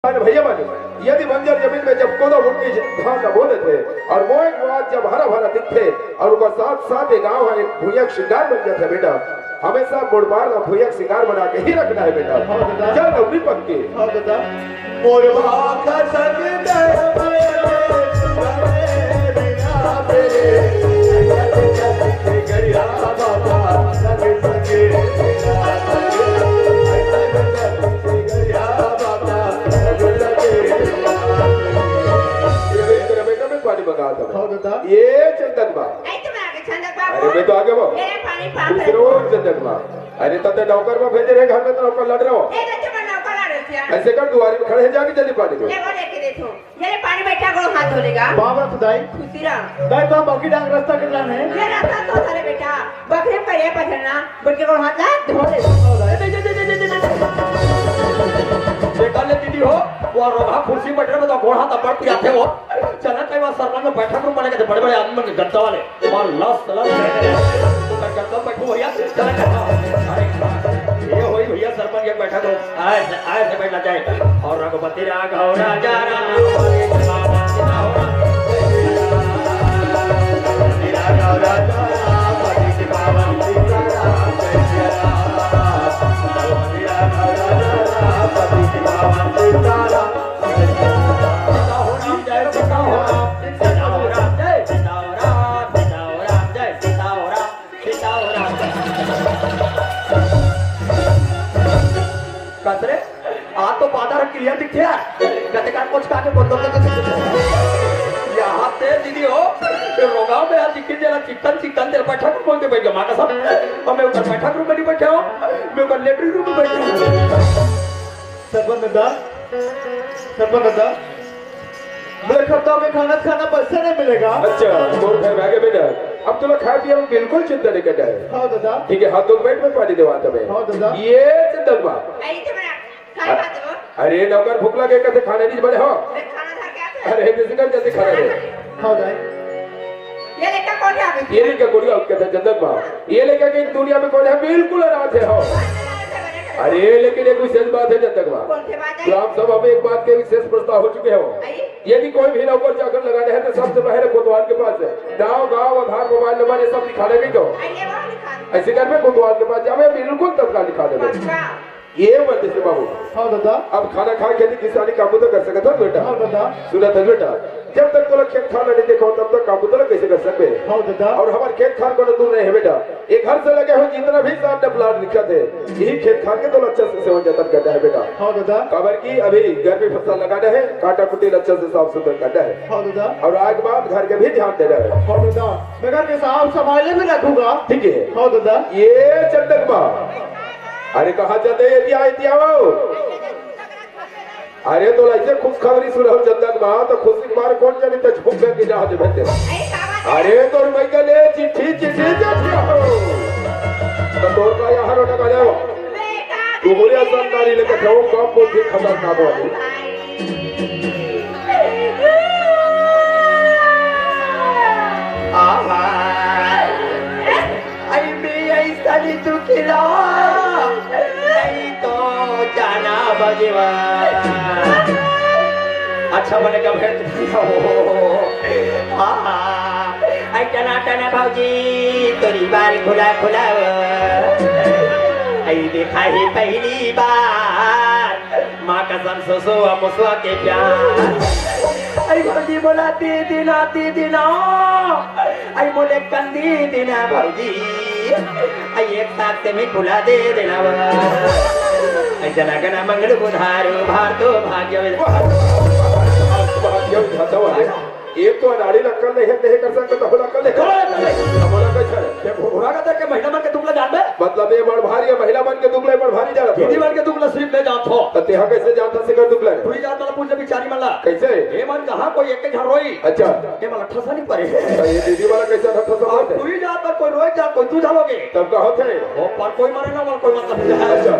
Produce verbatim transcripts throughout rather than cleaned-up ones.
अरे भैया मन, यदि बंजर जमीन में जब कोदो भुट्टी धान ल बो देथे अउ मोंय के बाद जब हरा भरा दिखथे अउ ओकर साथ साथ ये गांव ह एक भुइयां के श्रृंगार बन जाथे बेटा, हमेशा मोर बार ला भुइयां के श्रृंगार बना के ही रखना हे बेटा। हाँ दादा। चल नौकरी पक्की। हाँ दादा। मोर भाखा संग दे मेरे, बिना तेरे, गरिया बाबा, संग संग, बिना तेरे, गरिया बाबा। ये बेटा, मैं पानी मंगाता हूँ। हाँ दादा। ये चंदन बा। ए, तुम आगे चंदन बा। अरे, मैं तो आगे वो। मेरे पानी पाप दूसरे है। ओर चंदन बा। अरे, तब तो नौकर में भेजे रहे, घर में तो नौकर लड़ रहे हो। ए, तो तुम नौकर लड़ रहे थे। ऐसे कर, दुआरी में खड़े हैं, जाके जल्दी पानी दो। ले, वो लेके दे तू। ये ले पानी, बैठा करो, हाथ धो लेगा। बाबा खुदाई। खुशी रहा। दाई, तो बाकी डांग रास्ता कितना है? ये रास्ता तो सारे बेटा, बकरे में करिया पथरना, बैठ के करो, हाथ ला, धो ले। बेटा ले दीदी हो, वो रोहा कुर्सी बैठे में तो गोड़ हाथ अब्बड़ पिराथे हो। चला कई बार सरपंच में बैठक रूम बनेगा, तो बड़े-बड़े आदमी बन के गद्दा वाले। मार लस, लस। तो मैं गद्दा बैठू भैया, चला गद्दा। अरे, ये होई भैया सरपंच के बैठक रूम। ऐसे, ऐसे बैठना चाहिए। और रघुपति राघव राजा राम, हरे कृष्णा हरे कृष्णा। रघुपति राघव राजा राम, हरे कृष्णा हरे कृष्णा। रघुपति राघव राजा राम, हरे कृष्णा हरे कृष्णा। सीताराम जय सीताराम, सीताराम जय सीताराम, सीताराम जय सीताराम, सीताराम। कस रे, आज तो बाजार क्लियर दिखे यार। गते का कुछ काके बोल दो तो। यहाँ ते दीदी हो, ये रोगाव में आज दिखे जरा चिकन, चिकन तेरे बैठक में बोल के बैठ गया, माँ कसम। और मैं ऊपर बैठक रूम में नहीं बैठा हूँ, मैं ऊपर लेटरिन रूम में बैठा हूँ। सरपंच दादा, सरपंच दादा, मैं खत्ता में खाना खाना पैसा नहीं मिलेगा। अच्छा, तोर घर में आगे बेटा, अब तुला खाए पिए में बिल्कुल चिंता नहीं करना है। हाँ दादा। ठीक है, हाथ धो के बैठ, मैं पानी देवा तबे। हाँ दादा। ये चंदन बा। आई तो मेरा खाना खा दो। अरे नौकर भूख लगे कहते खाने नहीं बड़े हो। मैं खाना खा के आते हैं। अरे जल्दी कर, जल्दी खाना दे। हाँ दाई। ये लड़का कौन है अभी? ये लड़का कोई और कहता चंदन बा। ये लड़का के दुनिया में कोई है बिल्कुल अनाथ है हो। अरे लेकिन एक विशेष बात है चंदन बा। कौन सी बात है? ग्राम सभा में एक बात के विशेष प्रस्ताव हो चुके हो। आई? यदि कोई भी नौकर चाकर लगाना है तो सबसे पहले कोतवाल के पास है। नाम, गांव, आधार, मोबाइल नंबर ये सब लिखाने की दो। आई, ये बात लिखा दो। ऐसे घर में कोतवाल के पास जावे, बिल्कुल तत्काल लिखा देवे। पक्का। ये बात जैसे बाबू। हाँ दादा। अब खाना खा के खेती किसानी काम तो कर सकत हो बेटा। हाँ दादा। सुना था बेटा, जब तक तोला खेत खार नहीं देखो तब तक काम तो कैसे कर सकबे? हाँ दादा। और हमारे खेत खार को दूर नहीं है बेटा, ये घर से लगे हो जितना भी सामने प्लाट दिखत है, यही खेत खार के तोला अच्छा से सेवा जतन करना है बेटा। हाँ दादा। काबर की अभी गर्मी फसल लगाना है, काटा कुटी अच्छा से साफ सुथरा करना है। हाँ दादा। और आज बाद घर के भी ध्यान देना है। हाँ दादा। मैं घर के साफ सफाई में रखूंगा। ठीक है। हाँ दादा। ये चंदन बा। अरे कहाँ जाते ये दिया, ये दिया वो? अरे तो ऐसे खुशखबरी सुनाओ चंदन बा, तो खुशी के मारे कौन जानी तो झुक गए कि जहाज में थे। अरे तो मैं कह ले चिट्ठी, चिट्ठी, चिट्ठी हो। तो तोर का यहाँ रोटा का जाओ। तू बोले संतानी लेकर जाओ, कब बोलती खतरनाक वाली। आहा। आई बे ऐसा नहीं तू खिला, नहीं तो जाना बगेवा। अच्छा बने का भेंट हो। आहा। आई टना टना भौजी, तोरी बाल खुला खुला। आई देखा ही पहली बार। माँ कसम सोसो मुसवा के प्यार। आई भौजी बोला दीदी ना, दीदी ना। आई बोले कंदी दीना भौजी। आई एक साथ से मैं खुला दे देना। आई जना गना मंगल बुधारो भार तो भाग्य में। भाग्य में खाता वाले। एक तो अनाड़ी लक्कड़ नहीं है, नहीं कर सकते, तो लक्कड़ नहीं। बोला लक्कड़ नहीं। तो बोला कैसे है? ये घोड़ा का देख के महिला मन के दुख ला जान बे। मतलब ये बड़ भारी है, महिला मन के दुख ले बड़ भारी जाना दीदी मन के दुख ला सिर्फ मैं जानत हो। तो तेहा कैसे जानता से कर दुख ले? तू ही जान वाला पूछ ले बिचारी मन ला। कैसे? ये मन कहाँ कोई एक के घर रोई। अच्छा। ये मन अट्ठा सा नहीं परे। तो ये दीदी वाला कैसे अट्ठा सा और बात है? तू ही जान पर कोई रोए जा, कोई तू झालोगे। तब कहा थे? वो पर कोई मरे ना, वो कोई मतलब नहीं है। अच्छा।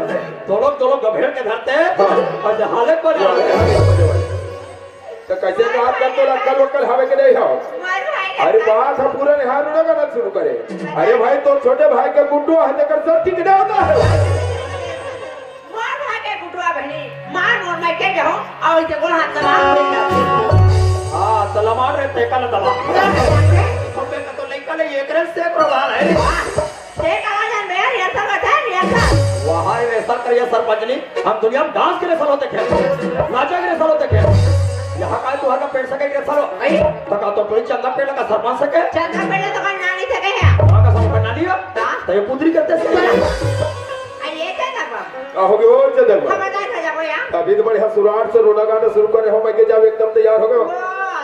दो लोग, दो लोग गभेड़ के धरते हैं हाँ। और जहाले पर हाँ, जाते हैं। हाँ, हाँ, हाँ। तो कैसे बात कर तो लक्कड़ वक्कड़ हवे के नहीं हो? मोर भाई के अरे बात हम पूरा निहार ना करना शुरू करे। अरे भाई तो छोटे भाई के गुड्डू है तेकर सब ठीक नहीं होता है। मोर भाई के गुड्डू बहनी, मार मोर मैं के जाऊं, और इसे गोड़ हाथ लगा। हाँ, तो लमार रे, तेका न दबा। हम पे तो लइका ले, ये करे से करो बाल है। तेका आवाज है, मैं रिहर्सल बता, रिहर्सल। वहाँ रिहर्सल करिए सरपंचनी, हम दुनिया में डांस के रिहर्सल होते खेल, नाचा के रिहर्सल होते खेल। यहाँ का तुहर का पेंट सके रिहर्सल हो। तो का तो कोई चंदा पेड़ का सरपंच सके? चंदा पेड़ तो कोई नानी सके है। वहाँ का सरपंच नानी हो? हाँ। तो ये पुत्री करते से। आ, ये क्या था बाबू? का होगे ओ चंदन बा? हम बताए था जाबो यार। अभी तो बड़े ससुराल से रोना गाना शुरू करे हो, मैं के जाओ एकदम तैयार हो गए हो। ओ,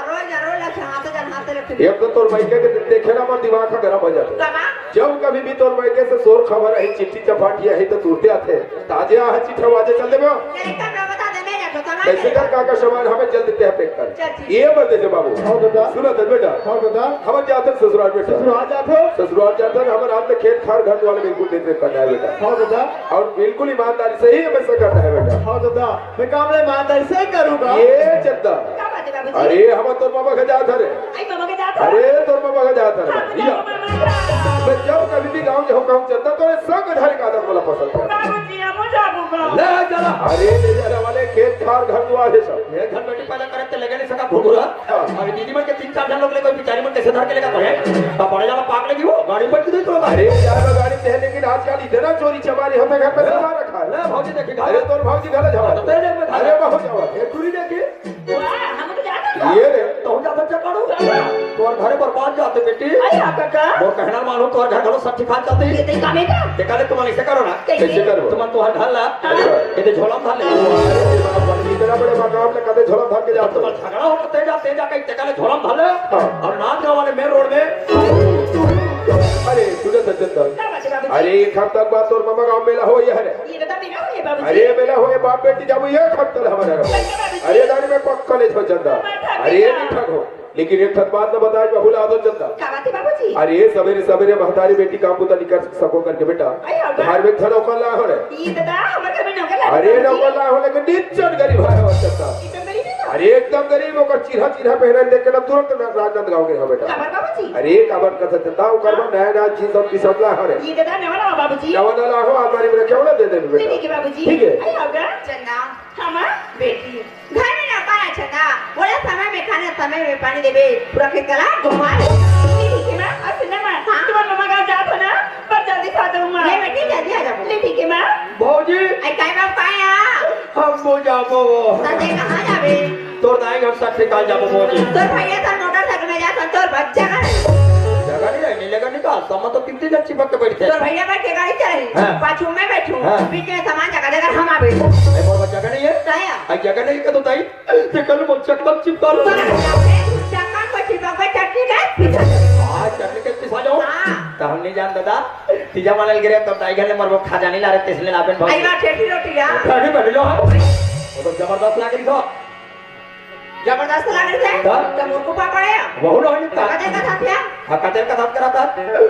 रोज, रोज अच्छा हाथ जन हाथ रख। एक तो तोर मायके के देखे ना, हमार दिमाग का गरम हो जाता है। बाबा। जब कभी भी तोर मायके से शोर खबर आई, चिट्ठी चपाटी आई तो तुरते आते। ताजे आ चिट्ठा वाजे चल देबे हो। ये कब ना बता दे, मैं जातो सामान कैसे लेके। कर काका सामान हमें जल्दी तय पैक कर। चल ठीक। ये बता दे बाबू। हाँ दादा। सुना था बेटा। हाँ दादा। हम जाते हैं ससुराल बेटा। ससुराल जाते हो? ससुराल जाते हैं, हमारे हाथ में खेत खार घर वाले बिल्कुल देख रेख करना है बेटा। हाँ दादा। और बिल्कुल ईमानदारी से ही हमेशा करना है बेटा। हाँ दादा, मैं काम ईमानदारी से ही करूँगा। ये चंदा। क्या बात है बाबूजी? अरे हम तोर मामा के जात हरे। आई मामा के जात हरे? अरे तोर मामा के जात हरे। हाँ, या। मामा, मामा। मैं जब कभी भी गाँव जाऊँ कहूँ चंदा, तो ये संग धारी का आदत वाला पसंद है। बाबूजी, हम जाबो गाँव। ले चला। अरे ले जाने वाले खेत खार घर दुआर है सब। ये घर बेटी पैदा करे ते लगे नहीं सका घुघुरा। हाँ। अभी दीदी मन के तीन चार झन लोग ले कोई बिचारी मन कैसे धर के लेगा तो है? तो बड़े ज्यादा पाक लगी वो, गाड़ी पर की दे तो। अरे, यार, गाड़ी पे है, लेकिन आजकल इतना चोरी चमारी होता है, घर पे हाँ। सामान रखा है। ले, भौजी देखी, अरे, तोर भौजी घर जावा। तो तेरे में अरे, बहुत जावा। ये टूरी देखी। वाह, हम तो जाते हैं। ये रे। तो हम जाते चक्कर हो। हाँ। तोर घरे बर्बाद जाते बेटी। अरे, आपका का? वो कहना मानो तोर घर घरो सब ठिकान जाते। ये तई कामे का? देखा ले, तुम ऐसे करो ना। कैसे? कैसे करो? तुम तो हर ढाल ला। हाँ। ये तो झोला में ढाल ले। अरे, बाप रे, इतना बड़े मकाम में कदे झोला भर के जाते हो? झगड़ा हो, तेजा, तेजा कहीं तेका ले झोला में धर ले। हाँ। और नांदगांव वाले मेन रोड में। अरे, सुनो सज्जन दल। क्या बात है, बाबूजी? अरे, एक हफ्ता के बाद तोर मामा गांव मेला हो, ये है। ये बता, मेला हो, ये बाबूजी? अरे, मेला हो, ये बाप बेटी जाबो, ये एक हफ्ता ले हमारे घर में। अच्छा, बाबूजी। अरे, दानी में पक्का ले छो चंदा। अच्छा, अरे, ये अच्छा। नहीं ठग हो। लेकिन एक ठन बात न बताए, बहुला दो चंदा। का बात है, बाबूजी? अरे, सवेरे, सवेरे महतारी बेटी काम बुता निकर सको करके बेटा। अरे, हाँ, धार्मिक धन ओकर ला हो रे। ये दादा, हमर घर में नौकर ला अरे, बाबूजी। नौकर ला हो, लेकिन निचन गरीब है वो चंदा। एकदम गरीब है तो? अरे, एकदम गरीब, ओकर चीरा, चीरा पहने देख के ना तुरंत ना राजनांदगांव के हो बेटा। काबर बाबूजी? अरे, काबर का चंदा, ओकर में नया, नया चीज सब पसंद ला हो रे। ये दादा, नवा, नवा बाबूजी। नवा, नवा हो, अलमारी में रखे हो ना, दे दे बेटा। ठीक है बाबूजी। ठीक है। अरे, होगा। चंदा। हाँ, माँ। बेटी। घर में नौकर आ चंदा, बोला समय में खाना, समय में पानी देबे, पूरा खेत कला घुमाए। ठीक है माँ, और सुनना माँ, हाँ। तुम्हारे मामा गाँव जात हो ना, पर जल्दी से आ जाओ माँ। ले बेटी, जल्दी आ जाओ। ले ठीक है माँ। भौजी। आई काय बाप काय आ? हम वो जाबो। तते कहाँ जाबे? तोर दाई घर से निकाल जाबो भौजी। तोर भैया सर मोटरसाइकिल में जात हो, तोर बच्चा का है। जगह नहीं है, नहीं लगा निकाल, समझ तो तीन तीन जन चिपक के बैठते हैं। तोर भैया बैठ के गाड़ी चलाई, हाँ। पाछू में बैठू, हाँ। बीच में सामान जगह देकर हम आबे। ए, मोर बच्चा का नहीं है? काहे आ? आई जगह नहीं का तो ताई, ते कल मोर चक्का चिपका लो। चक्का को चिपका के चटनी के पिसा दे। हाँ, चटनी के पिसा जाओ। हाँ। तो हम नहीं जान दादा, तीजा मालल गिरे तो ताई घर ले मरबो खा जानी ला रे, तेसले लापेन भाई। आई बात ठेठी रोटी आ। ठेठी बैठ लो। वो तो जबरदस्त लाग रही थो। जबरदस्त लाग रही थे। हाँ। तो मुर्को पापड़ है। वहू ना होनी का। कदे का था क्या? हाँ, कदे का था करा था।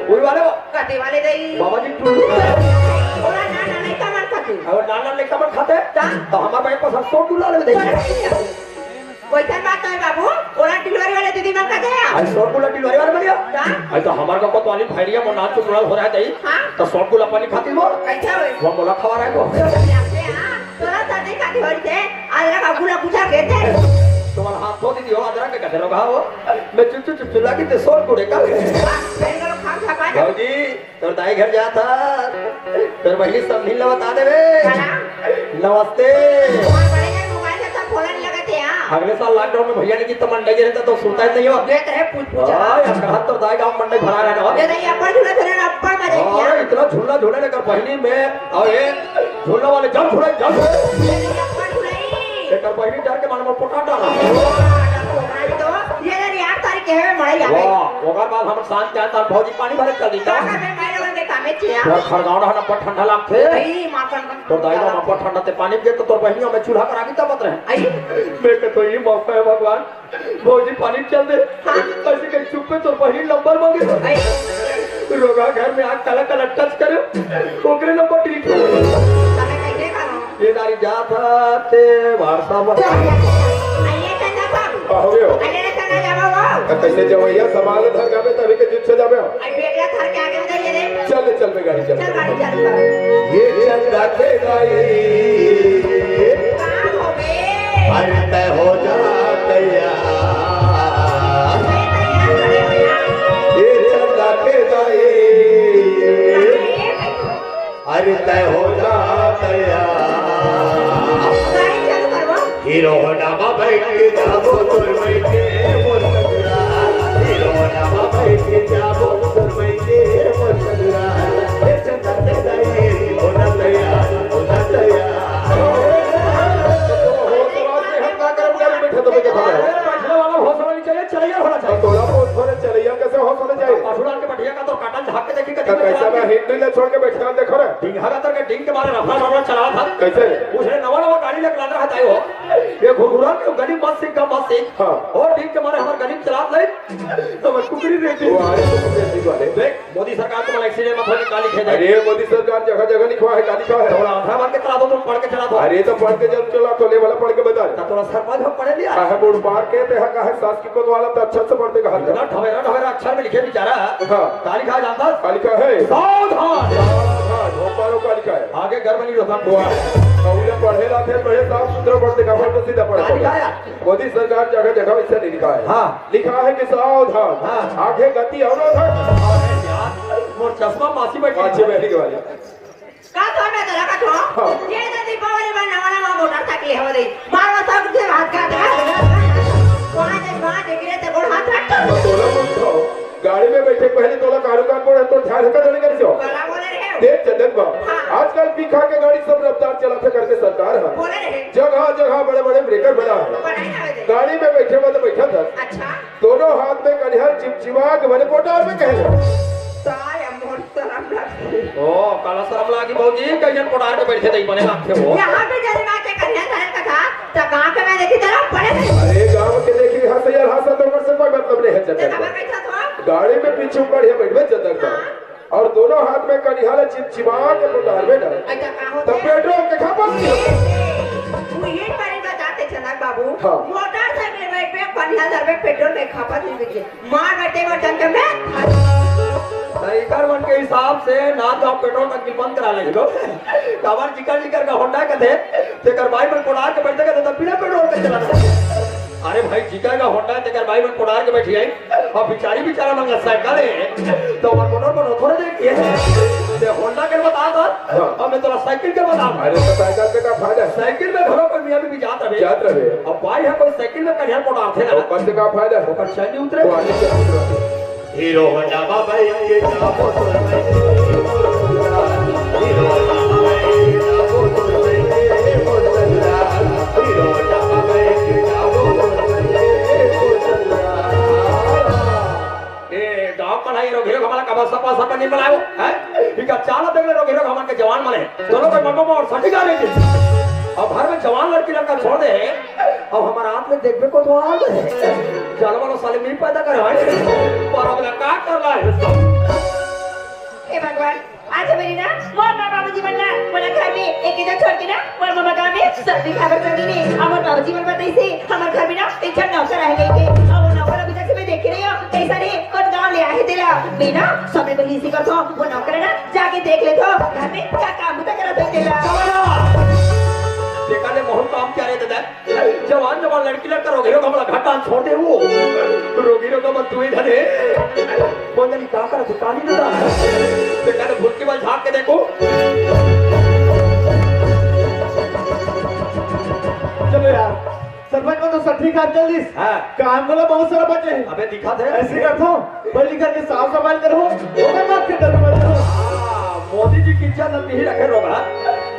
वही वाले वो। कदे वाले दई। बाबा जी टुल्लू। बोला ना, ना, नहीं कमर खाते। और नान नान लेकर मत खाते। ता? तो हमारे भाई को सब सौ टुल्ला ले दे। वैसन बात नहीं बाबू, ओला डिलीवरी वाले दीदी मन का दे। आई सौ टुल्ला डिलीवरी वाले बढ़िया। ता? आई तो हमारे को कोतवाली भैरिया मना चुटुला हो रहा है दई। हाँ? तो सौ टुल्ला पानी खाती वो। कैसे होए? वो मोला खवा रहा है वो। हाँ, तोला सर्दी का होई थे, अदरक अउ गुला बुझा के थे। तुम्हारा हाथ धो दीदी हो, अदरक के कथे लोग हो। मैं चुप चुप चुप चुप लगी ते सौ गुड़े का। फिर करो खाम खपा जा। भौजी, तोर दाई घर जात हस, तोर बहिनी समधिन ला बता देबे। का ना? नमस्ते। तुम्हारे बड़े जन मोबाइल से सब फोन लगत हे, हाँ। अगले साल लॉकडाउन में भैया ने की तो मंडई गे रहे तो सुरता ही नहीं हो। ये तो है पूछ पूछा। हाँ, यार, कहा तोर दाई गाँव मंडई भरा रहा ना। ये तो ये अब्बड़ झूला झूले ना, अब्बड़ मजा किया। अरे, इतना झूला झूले लेकर बहिनी में, और ये झूला वाले जब झूले, जब झूले। ये तो ये अब्बड़ झूला ही। लेकर बहिनी डर के मारे मोर पोटा डाला। ये तो यार तारी के है, मड़ई आ गई। वाह, ओकर बाद हम शांत जाए, तार भौजी पानी भरे चल दी। का करबे, मारे लोगन के कामे छिया। तोर खरगांव रहना पर ठंडा लागथे। भाई, माखन तो दाई मामा पर ठंडा ते पानी पिए तो तोर बहिनिया में चूल्हा करा के तपत रहे। आई। मैं के तो ये मौका है भगवान, भौजी पानी चल दे। हाँ। ऐसे कहीं चुप पे तोर बहिन नंबर मांगे। आई। रोगा घर में आग काला काला टच करे, ओकरे नंबर डिलीट हो। तने कैसे करो? ये दारी जात हस ते WhatsApp। आइए चंदा बाबू। का हो गयो? अरे रे चंदा जाबो वो। तो कैसे जवैया सामान धर गावे तभी के जुट से जावे हो। आई बेगला धर के आगे उधर ये रे। चल, चल बे गाड़ी चल। चल गाड़ी चालू कर। ये चंदा के गाई। अरे तय हो जा तैयार, ये चंदा के दाई। अरे तय हो जा तैयार। हीरो होंडा मा बैठ के जाबो तोर मइके मोर ससुराल। हीरो होंडा मा बैठ के जाबो तोर मइके मोर ससुराल। ए चंदा के दाई, हो जा तैयार, हो जा तैयार। होश वाला से हम का करब, गाड़ी में खत्म हो गया। अरे, बैठने वाला होश वाला नहीं चाहिए, चलैया होना चाहिए। तोला होश वाला चलैया कैसे होश वाला चाहिए? पशुलाल के बढ़िया का तो काटन झांक के देखी, तो कहीं कैसा में हिंदू ले छोड़ के बैठा देखो रे। ढींग हरा तर के ढींग के मारे रफा रफा चला था। कैसे? पूछ रहे, नवा नवा गाड़ी लेके लाना रहता है वो। ये घुघुरा के गली मत सीख, मत सीख। हाँ। और ढींग के मारे हमारे गली में चला ले। तो मैं कुकरी रहती। वो आ रहे तो कुकरी रहती वाले। देख, मोदी सरकार तुम्हारा एक्सीडेंट मत होने काली खेत है। अरे, मोदी सरकार जगह जगह लिखवा है, काली का है? थोड़ा अंधा बन के चला दो, तुम पढ़ के चला दो। अरे, तो पढ़ के जब चला तो ले वाला पढ़ के बता। तो थोड़ा सरपंच हम पढ़े लिया। काहे बूढ़ पार के ते हा, काहे सास की कोतवाला तो अच्छा से पढ़ते कहा था। इतना ढवेरा ढवेरा अक्षर में लिखे बेचारा। हाँ। काली का जानता? काली का है? सावधान। सावधान, हो पारो काली का है। आगे घर में नहीं रहता। वाह। और उन्हें पढ़े लाते हैं, बड़े साफ सुथरा पढ़ते का, पढ़ तो सीधा पढ़ काली का है। मोदी सरकार जगह जगह वैसे नहीं लिखा है। हाँ। लिखा है कि सावधान, हाँ। आगे गति अवरोधक। अरे यार, मोर चश्मा मासी बैठी मासी है। बैठी के वाली। का तो मैं तेरा का छो? हाँ। ये तो दीपावली में नवा नवा मोटरसाइकिल हो रही। मारो सब के हाथ का दे। वहाँ से वहाँ देख रहे थे, कौन हाथ रख? तो तोला मत खाओ। गाड़ी में बैठे पहले तोला कारू कान पड़े तो ध्यान का देने कर जो। गला बोले रहे हो। देख चंदन बा, हाँ। आजकल पीखा के गाड़ी सब रफ्तार चला था करके सरकार है। बोले रहे। जगह जगह बड़े बड़े ब्रेकर बना है। बनाई ना वैसे। गाड़ी में बैठे हुए तो बैठा था। अच्छा। दोनों हाथ में कनिहा चिमचिमा के बने पोटार में कहे। ताय अमोर शरम लगे। ओ, काला शरम लागी भौजी, कइसन पोटार के बैठे दई बने लागथे हो। यहाँ पे जन्मा के कन्या धरन का था, तो गाँव के मैं देखी तरह बड़े थे। अरे, गाँव के देखी हंस यार, हंस तो कर से कोई मतलब नहीं है तो चंदन। खबर कैसा था? गाड़ी में पीछे बढ़िया बैठबे चंदन का। हाँ। और दोनों हाथ में कनिहा ला चिमचिमा के पोटार में डाल। अच्छा, का होता तो है? पेट्रोल के खपत नहीं होता। वही बारी बताते चंदन बाबू। हाँ। मोटरसाइकिल में पे कनिहा धरबे पेट्रोल के खपत नहीं बिके। मार बैठे वो टंके में। तो इकर मन के हिसाब से ना तो पेट्रोल टंकी बंद करा ले लो। काबर जिकर जिकर का होंडा कथे, तेकर भाई मन कोड़ार के बैठे कथे, तब बिना पेट्रोल के चला। अरे भाई, जिकर का होंडा है, तेकर भाई मन कोड़ार के बैठी है। अब बिचारी बिचारा मन का साइकिल है, तो मन मोटर पर थोड़े देख ये। ते होंडा के बता दो, हाँ। अब मैं तोला साइकिल के बता दूं। अरे तो साइकिल से का फायदा? साइकिल में घरों पर मियाँ बीबी जात रहे। जात रहे। अब भाई है कोई साइकिल में कन्या कोड़ार थे ना। तो कब से का फायदा? वो कच्चा नहीं उतरे। वो आने से उतरा। हीरो होंडा बाबा ये जाबो तो हीरो होंडा बाबा ये जाबो तो हीरो होंडा बाबा ये जाबो तो ए, गाँव पढ़ाई रोगिरो हमला कबा सपा सपा नहीं बनायो, हैं? इका चाला देख ले रोगिरो हमन के जवान मने। दोनों के मम्मा और सटी गा लेते। अब घर में जवान लड़की लड़का छोड़ दे, अब हमारा हाथ में देखबे को तो आ गए। जान वाला साले मी पैदा करे, हैं? पर अब का कर रहा है? हे भगवान, आज मेरी ना, मोर माँ बाबूजी मन ना, मोला घर में एक इज्जत छोड़ के ना, मोर मम्मा गाँव में सब्जी खाबर कर दीनी। अब मोर बाबूजी मन बताइसे, हमर घर में ना, एक झन नौकर रह गई के। अब वो नौकर अभी तक से मैं देखे नहीं हूँ, कैसा नहीं, कौन गाँव ले आए तेला। मैं ना, समय पर इसी करता हूँ, वो नौकर है ना, जाके देख लेता हूँ, घर में क्या काम होता करा था तेला। देखा ले, बहुत काम क्या रहता है। जवान जवान लड़की लड़का रोगी रोग हमला घाटान छोड़ दे वो। रोगी रोग हमन तू ही धरे। बोल नहीं का कर दुकानी में था। बेटा ने भूत के बल झांक के देखो। चलो यार, सरपंच को तो सठी काम चल दिस। हाँ। काम वाला बहुत सारा बचे हैं। अबे दिखा दे। ऐसे करता हूँ, पढ़ लिखा के साफ सफाई करो, ओकर बाद के डर मत करो। हाँ, मोदी जी की इज्जत नहीं रखे रोगा।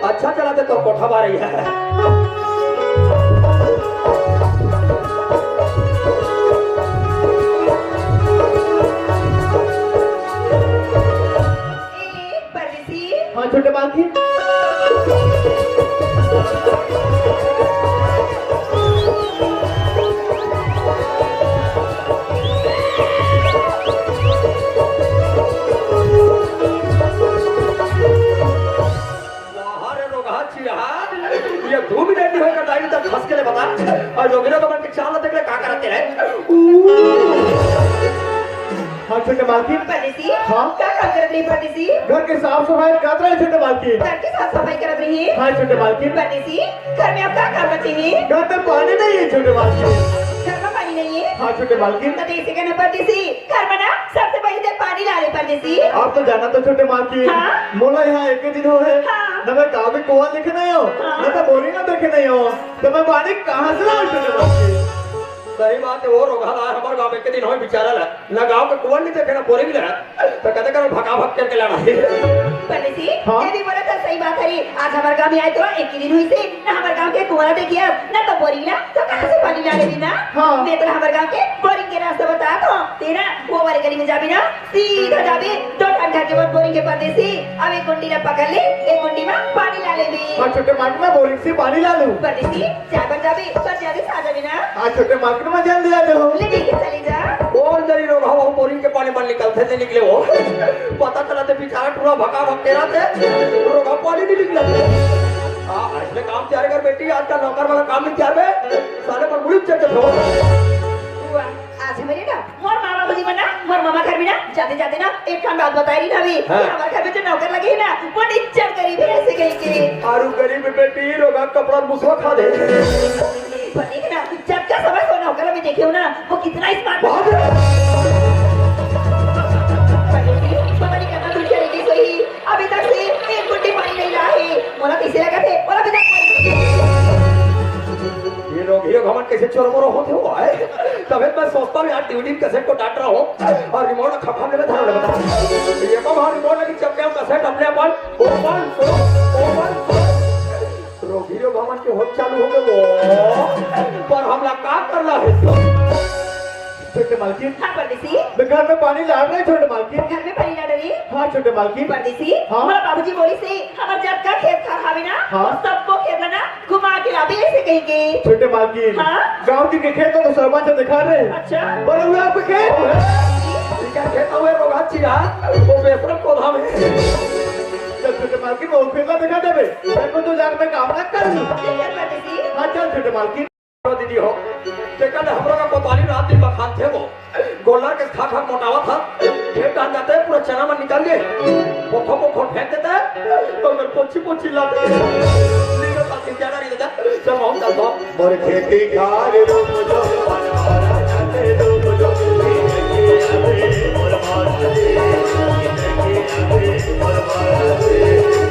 अच्छा चला दे तो कोठा बार ही है। ए, परदेसी। हाँ, छोटे बालकी। बाहर है लोग हाथ चिढ़ा। ये धूप ही नहीं होएगा, टाइम तक फंस के ले बता। और लोग ना तो मन के चाल देख ले, का करते रहे। ऊ। हाँ, छोटे मालकिन। परदेसी? हाँ? का काम करत रही परदेसी? घर के साफ सफाई करत रहे, छोटे मालकिन। घर के साफ सफाई करत रही? हाँ, छोटे मालकिन। परदेसी, घर में अब का काम बचे हे? घर में पानी नहीं है, छोटे मालकिन। घर में पानी नहीं है? हाँ, छोटे मालकिन। तो ऐसे कहना परदेसी, घर में ना सबसे पहले ते पानी ला ले परदेसी। आप तो जाना तो छोटे मालकिन। हाँ? मोला यहाँ एक ही दिन हो है। हाँ। न मैं कभी कुआं देखे नहीं हो, हाँ। न तो बोरिंग देखे नहीं हो, तो मैं पानी कहाँ से लाऊं, छोटे मालकिन? सही बात है, वो रोगहा ला हमारे गाँव में एक दिन हो बेचारा ला। ना गाँव के कुआं नहीं देखे, ना बोरिंग ले, तो कहते करो भका भक करके लड़ा। परदेसी, हाँ? ये भी बोला था, सही बात है रे। आज हमारे गाँव में आए तो एक ही दिन हुई से, ना हमारे गाँव के कुआं देखिए, ना तो बोरिंग ला, तो कहाँ से पानी ला लेगी ना? हाँ। मैं तो हमारे गाँव के बोरिंग के रास्ता बता दो, तेरा वो वाले गली में जाबी ना, सीधा जाबी, दो ठन घर के बाद बोरिंग के परदेसी, अब एक गुंडी ला पकड़ ले, एक गुंडी में पानी ला लेबी। हाँ, छोटे मालकिन, मैं बोरिंग से पानी ला लूँ। परदेसी, चाय बन जाबी, पर जल्दी से आ जाबी ना। हाँ, छोटे मालकिन, मैं जल्दी आ जाऊँ। ले, ठीक है, चली जा। कौन जरी रोगहा वो बोरिंग के पानी बन निकलते नहीं निकले वो। पता चला ते बेचारा टूरा भका भक के रहा थे, रोगहा पानी नहीं निकला। हाँ, इसमें काम तैयार कर बेटी, आजकल नौकर वाला काम नहीं तैयार है। साले पर मुड़ी चढ़ के फेंको। वाह, आज मेरे ना मोर मामा भौजी मन ना, मोर मामा घर में ना, जाते जाते ना, एक ठन बात बताए रही ना अभी, हाँ। कि हमारे घर में जो नौकर लगे है ना, वो निच्चर गरीब है, ऐसे कहीं के। आरू गरीब बेटी, रोगा कपड़ा मुसवा खा दे। पर देख ना, जब का समय को नौकर में देखे हो ना, वो कितना स्मार्ट बहुत। पता नहीं कितना दूर चली गई सोई, अभी तक से एक घुट्टी पानी नहीं ला है। मोला कैसे लगा थे, और अभी तक पानी नहीं। ये लोग, ये लोग हमन कैसे चोर मोरो होते हो, आए? तबे मैं सोचता हूँ यार, डीवीडी कैसेट को डांट रहा हूँ और रिमोट खपखप में धरा लगा। ये तो हमारा रिमोट लगी, चपके हम कैसेट अपने अपन ओपन, ओपन। रोगी रो भवन के होत चालू हो गए वो, पर हमला का करना है? छोटे मालकिन, हाँ, परदेसी। मैं घर में पानी लाड़ रहे, छोटे मालकिन। घर में पानी लाड़ रही? हाँ, छोटे मालकिन। परदेसी, हाँ? हमारा बाबूजी बोली से, हमार जब का खेत खार हावे ना, हाँ? सबको खेत में ना घुमा के लाबे, ऐसे कही के। छोटे मालकिन, हाँ? गांव के, के खेत तो सरपंच दिखा रहे। अच्छा। पर वो आपके खेत है। इनका खेत हुए रोगा चिरा, वो बेसरम पौधा में। जब छोटे मालकिन, वो खेत में दिखा देबे, मैं को तो जान में काम ना कर लूँ। ठीक है, परदेसी। हाँ, चल छोटे मालकिन। दीदी हो, तेकर ले हमरा का कोतवाली रात दिन बखान थे वो। गोल्लर के खा खा मोटावा था। खेत डाल जाते हैं, पूरा चना में निकाल के पोखो पोखो फेंक देता है। तो मैं पोछी पोछी लाते हैं। लीलो का चिंता नहीं लेता। चल, हम चलता हूँ। मोर खेती खार रूप जो,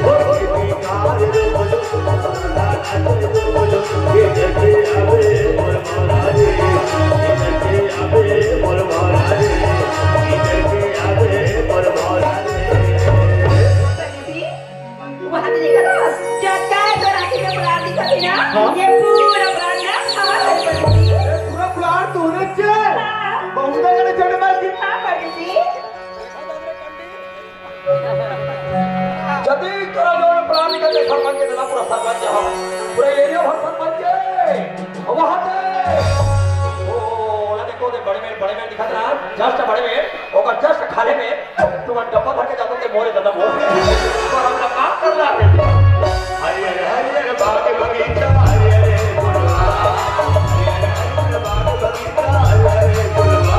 मोर खेती खार रूप जो, वहाँ से देखा था, क्या क्या है तो राखी में परात दिखा थी ना? हाँ। ये पूरा परात ना हमारा है, पंडित जी। ये पूरा परात तूने चे? हाँ। बहुत ज्यादा चढ़ मार दी। हाँ, पंडित जी। जदी करा जो प्राणी का देखा मन के देना पूरा सरपंच हो। पूरा एरिया भर सरपंच के। वहाँ पे। ओ, ना देखो, दे बड़े में, बड़े में दिखा रहा। जस्ट बड़े में, ओकर जस्ट खाले में, तुम्हारा डब्बा भर के जाता थे मोरे दादा मोर। पर हमरा काम करना है। हरियर हरियर बाग बगीचा, हरियर फुलवा। हरियर बाग बगीचा, हरियर फुलवा।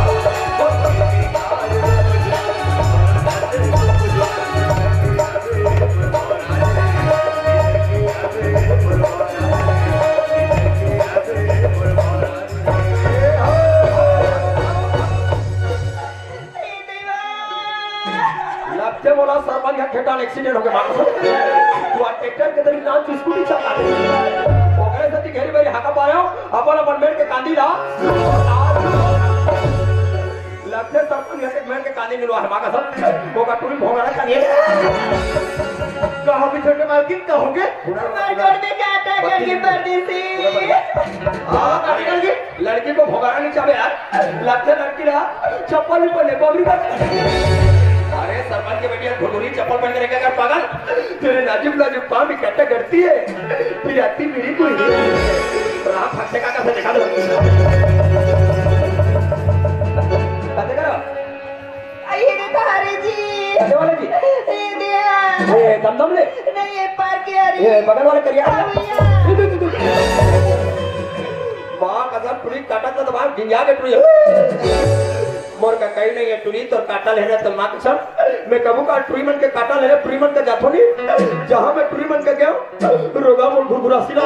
लगते बोला सरपंच का खेटा एक्सीडेंट हो गया। तू आ ट्रैक्टर के तरीके नाम स्कूटी चला रहे। ओकरे से घेरी बेरी हाका पा रहे हो, अपन अपन मेड़ के कांदी ला। लगते सरपंच घर के मेड़ के कांदी मिलवा है, माँ का सब। वो का टूरी भोगड़ा का नहीं। कहो भी छोटे मालकिन, कहोगे? हमारे घर में क्या अटैक करके परदेसी? हाँ, अटैक करके? लड़की को भगाना नहीं चाहे यार। लगते लड़की रहा, चप्पल भी पहने, पगड़ी पहने। अरे सरपंच के बेटी, घुघुरी चप्पल पहन के रहेगा क्या पागल? तेरे नाजुक नाजुक पाँव में क्या करती है? फिर आती मेरी कोई। राम भक्त का कैसे दिखा दो। कहते करो। अरे रे तारे जी। कहते वाले जी। ए दिया। ए, दम दम ले। नहीं, ये पार किया रे। ए, बगल वाले करिया। हाँ भैया। तू, तू, तू, तू। माँ कसम, टुरी काटा तो दबा, गिंजा के टुरी। मोर का कहीं नहीं है टुरी, तोर काटा लेना तो माँ कसम। मैं कभू का टुरी मन के काटा लेने टुरी मन के जाथो नहीं। जहाँ मैं टुरी मन के गया, रोगहा मोर घुरघुरासी ला।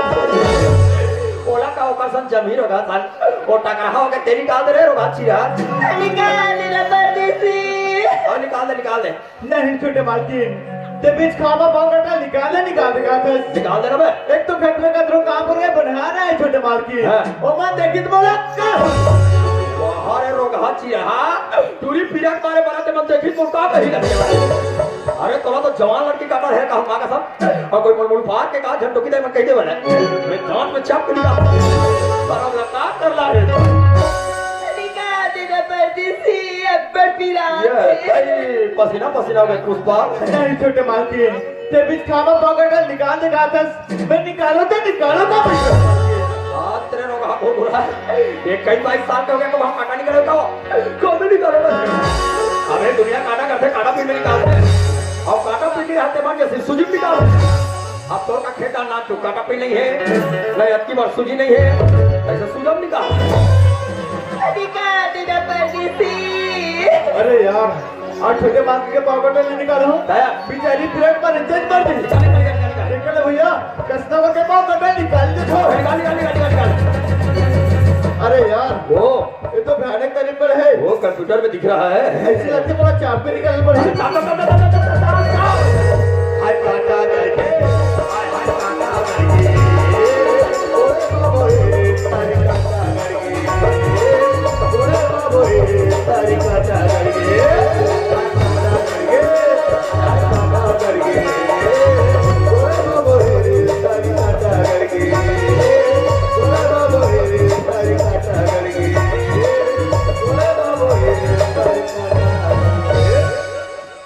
ओला का ओकर सन जमी रोगहा सन। ओ टकराहा होके ते निकाल दे रे रोगहा चिरहा। निकाल दे रे परदेसी। हाँ, निकाल दे, निकाल दे। नहीं छोटे मालकिन, ते बीच खामा पाँव काटा निकाल दे, निकाल दे, निकाल दे। निकाल दे ना बे। एक तो घर में कतरो काम पर गए बना रहा है छोटे मालकिन। हाँ। ओ माँ देखी तो बोला, "का?" वाह रे रोगहा चिरहा, टुरी पीरा के मारे बना ते मन देखी तो का कही लगे। अरे तोला तो जवान लड़की काटा है, कहा माँ कसम। अउ कोई मुलमुल फार के का झंडोकी दे मन कही दे बने। मैं दांत में चाप के निकाल। पर अब लगा कर ला रे। निकाल दे ना परदेसी, अब्बड़ पीरा ये, है। अरे, पसीना पसीना हो गया पुष्पा। नहीं छोटे मालकिन, ते बीच खामा पाँव काटा निकाल दे कहा था। मैं निकालो तो निकालो ना भाई। बात तेरे लोग हाथ हो बुरा है। ये कई बाईस साल के हो गया, कब हम काटा निकाले बताओ? कौन निकाले बस? अरे दुनिया काटा करते, काटा पीट में निकालते। और काटा पीट के रहते मान जैसे सुजी निकाल। अब तोर का खेत ना तू काटा पीट नहीं है, नहीं अबकी बार सुजी नहीं है, ऐसे सुजम निकाल। निकाल दे ना परदेसी। अरे यार, आज छोटे मालकिन के पाँव काटा नहीं निकालो। दया। बेचारी ब्रेक पर इज्जत मर गई। निकाल, निकाल, निकाल, निकाल। निकल भैया, कस्टमर के पाँव काटा निकाल दे तो। निकाल, निकाल, निकाल, निकाल, निकाल। अरे यार, वो। ये तो भयानक तरीके पर है। वो कंप्यूटर में दिख रहा है। ऐसे लगते पूरा चाबी निकालनी पड़ेगी। काटा, काटा, काटा, काटा, काटा, काटा। हाय काटा करके, हाय, हाय काटा करके। ओरे बाबा रे, तारी काटा करके। ओरे बाबा रे, तारी काटा करके।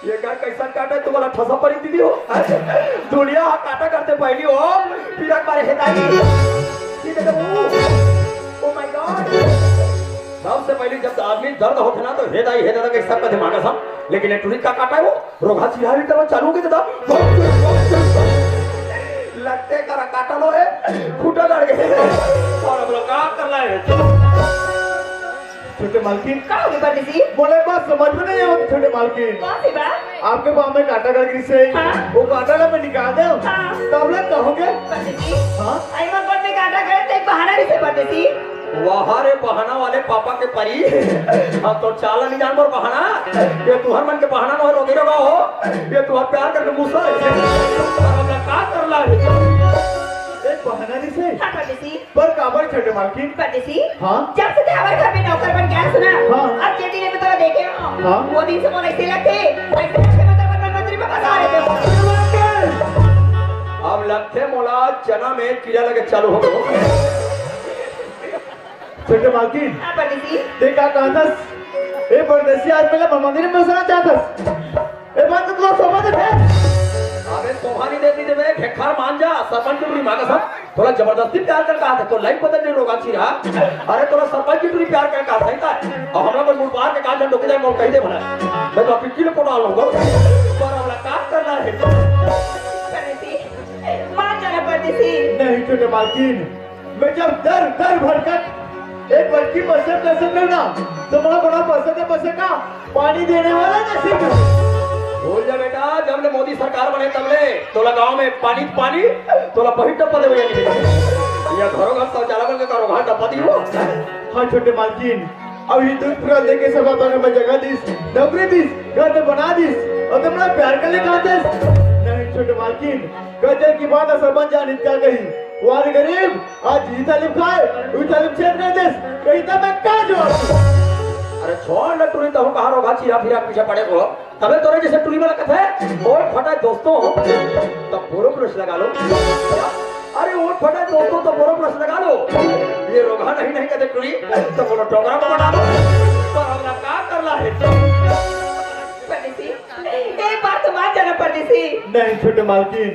ये का कैसन काटा है, तुम्हारा ठसा पड़ी दीदी हो। दुनिया हा काटा करते पहली हो, पीरा मारे हेदाई। ये देखो, oh my God। सबसे पहले जब आदमी दर्द होता ना तो हेदाई हेदा के सब का दिमाग है सब, लेकिन ये टुरी का काटा है वो। रोगहा चिरहा भी करवा चालू हो गया दादा। लगते करा काटा लो है, खूंटा गड़ गए। और अब लोग का कर रहा है? छोटे मालकिन। का हो गया परदेसी? बोले बात समझ में नहीं आवत छोटे मालकिन। कौन सी बात? आपके पाँव में काटा गड़ गई से। हाँ। वो काटा ला मैं निकाल दे। हाँ। तब लोग कहोगे? परदेसी। हाँ। आई मैं कोट में काटा गड़े तो एक बहाना नहीं से परदेसी। वाह रे बहाना वाले पापा के परी। अब तो चाला नहीं जान पर बहाना। ये तुहर मन के बहाना न हो, रोगी रोगा हो। ये तुहर प्यार करके गुस्सा है। पर अब का कर ला है? एक बहाना नहीं से। हाँ, परदेसी। पर काबर छोटे मालकिन? परदेसी। हाँ? जब से ते हमारे घर में नौकर बन गया सुना। हाँ। अब जे दिन में तोला देखे हो। हाँ। वो दिन से मोला ऐसे लगते, ऐसे लगते मतलब मन मंत्री में फंसा रहे थे। अब लगते मोला चना में कीड़ा लगे चालू हो गए। छोटे मालकिन। हाँ, परदेसी। ते का कहा था? ए परदेसी आज पहले मंदिर में घुसना चाहता। ए बात तो तोला समझ है? अबे सोभा नहीं देती थे बे, खेखार मान जा, सरपंच की टुरी मांगा सब। तोला जबरदस्ती प्यार कर कहा था, तो लाइफ बदल नहीं रोगहा चिरहा। अरे तोला सरपंच की टुरी प्यार कर कहा था, और हमरा को मुड़पार के कहा था, डोके जाए, मोर कही दे भला। मैं तो अभी किलो पोटा लूंगा। पर हमरा काम करना है। परदेसी, मान जाना परदेसी। नहीं छोटे मालकिन, मैं जब दर दर भटकत एक बड़की बस्तर दर्शन करना, तो बड़ा बड़ा बस्तर के बस्तर का पानी देने वाला नसीब है। भूल जा बेटा, जब ले मोदी सरकार बने तब ले तोला गांव में पानी पानी, तोला बही डब्बा दे भैया नहीं। या घरों घर शौचालय बन के करो घर डब्बा दी हो। हाँ छोटे मालकिन, अब ये दूध पूरा देके सब अपन में जगह दीस, नौकरी दीस, घर में बना दीस, और तुमने प्यार कर ले कहा थे? नहीं छोटे मालकिन, गजल की बात असल बन जानी क्या कही? वारे गरीब, आज ई तालीम खाए, ऊ तालीम छेद कर देस, कही तब मैं का जवाब दूं? अरे छोड़ ना टुरी, तहु कहाँ रोगहा चिरहा फिरा पीछे पड़े को। तबे तोरे जैसे टुरी वाला कथे, ओए फटा दोस्तों, तब बोरो ब्रश लगा लो। अरे ओए फटा दोस्तों, तब बोरो ब्रश लगा लो। ये रोगहा नहीं, नहीं कहते टुरी, तो बोलो टोकरा को बना लो। पर हमरा का करना है? परदेसी, एक बात तो मान जाना परदेसी। नहीं छोटे मालकिन,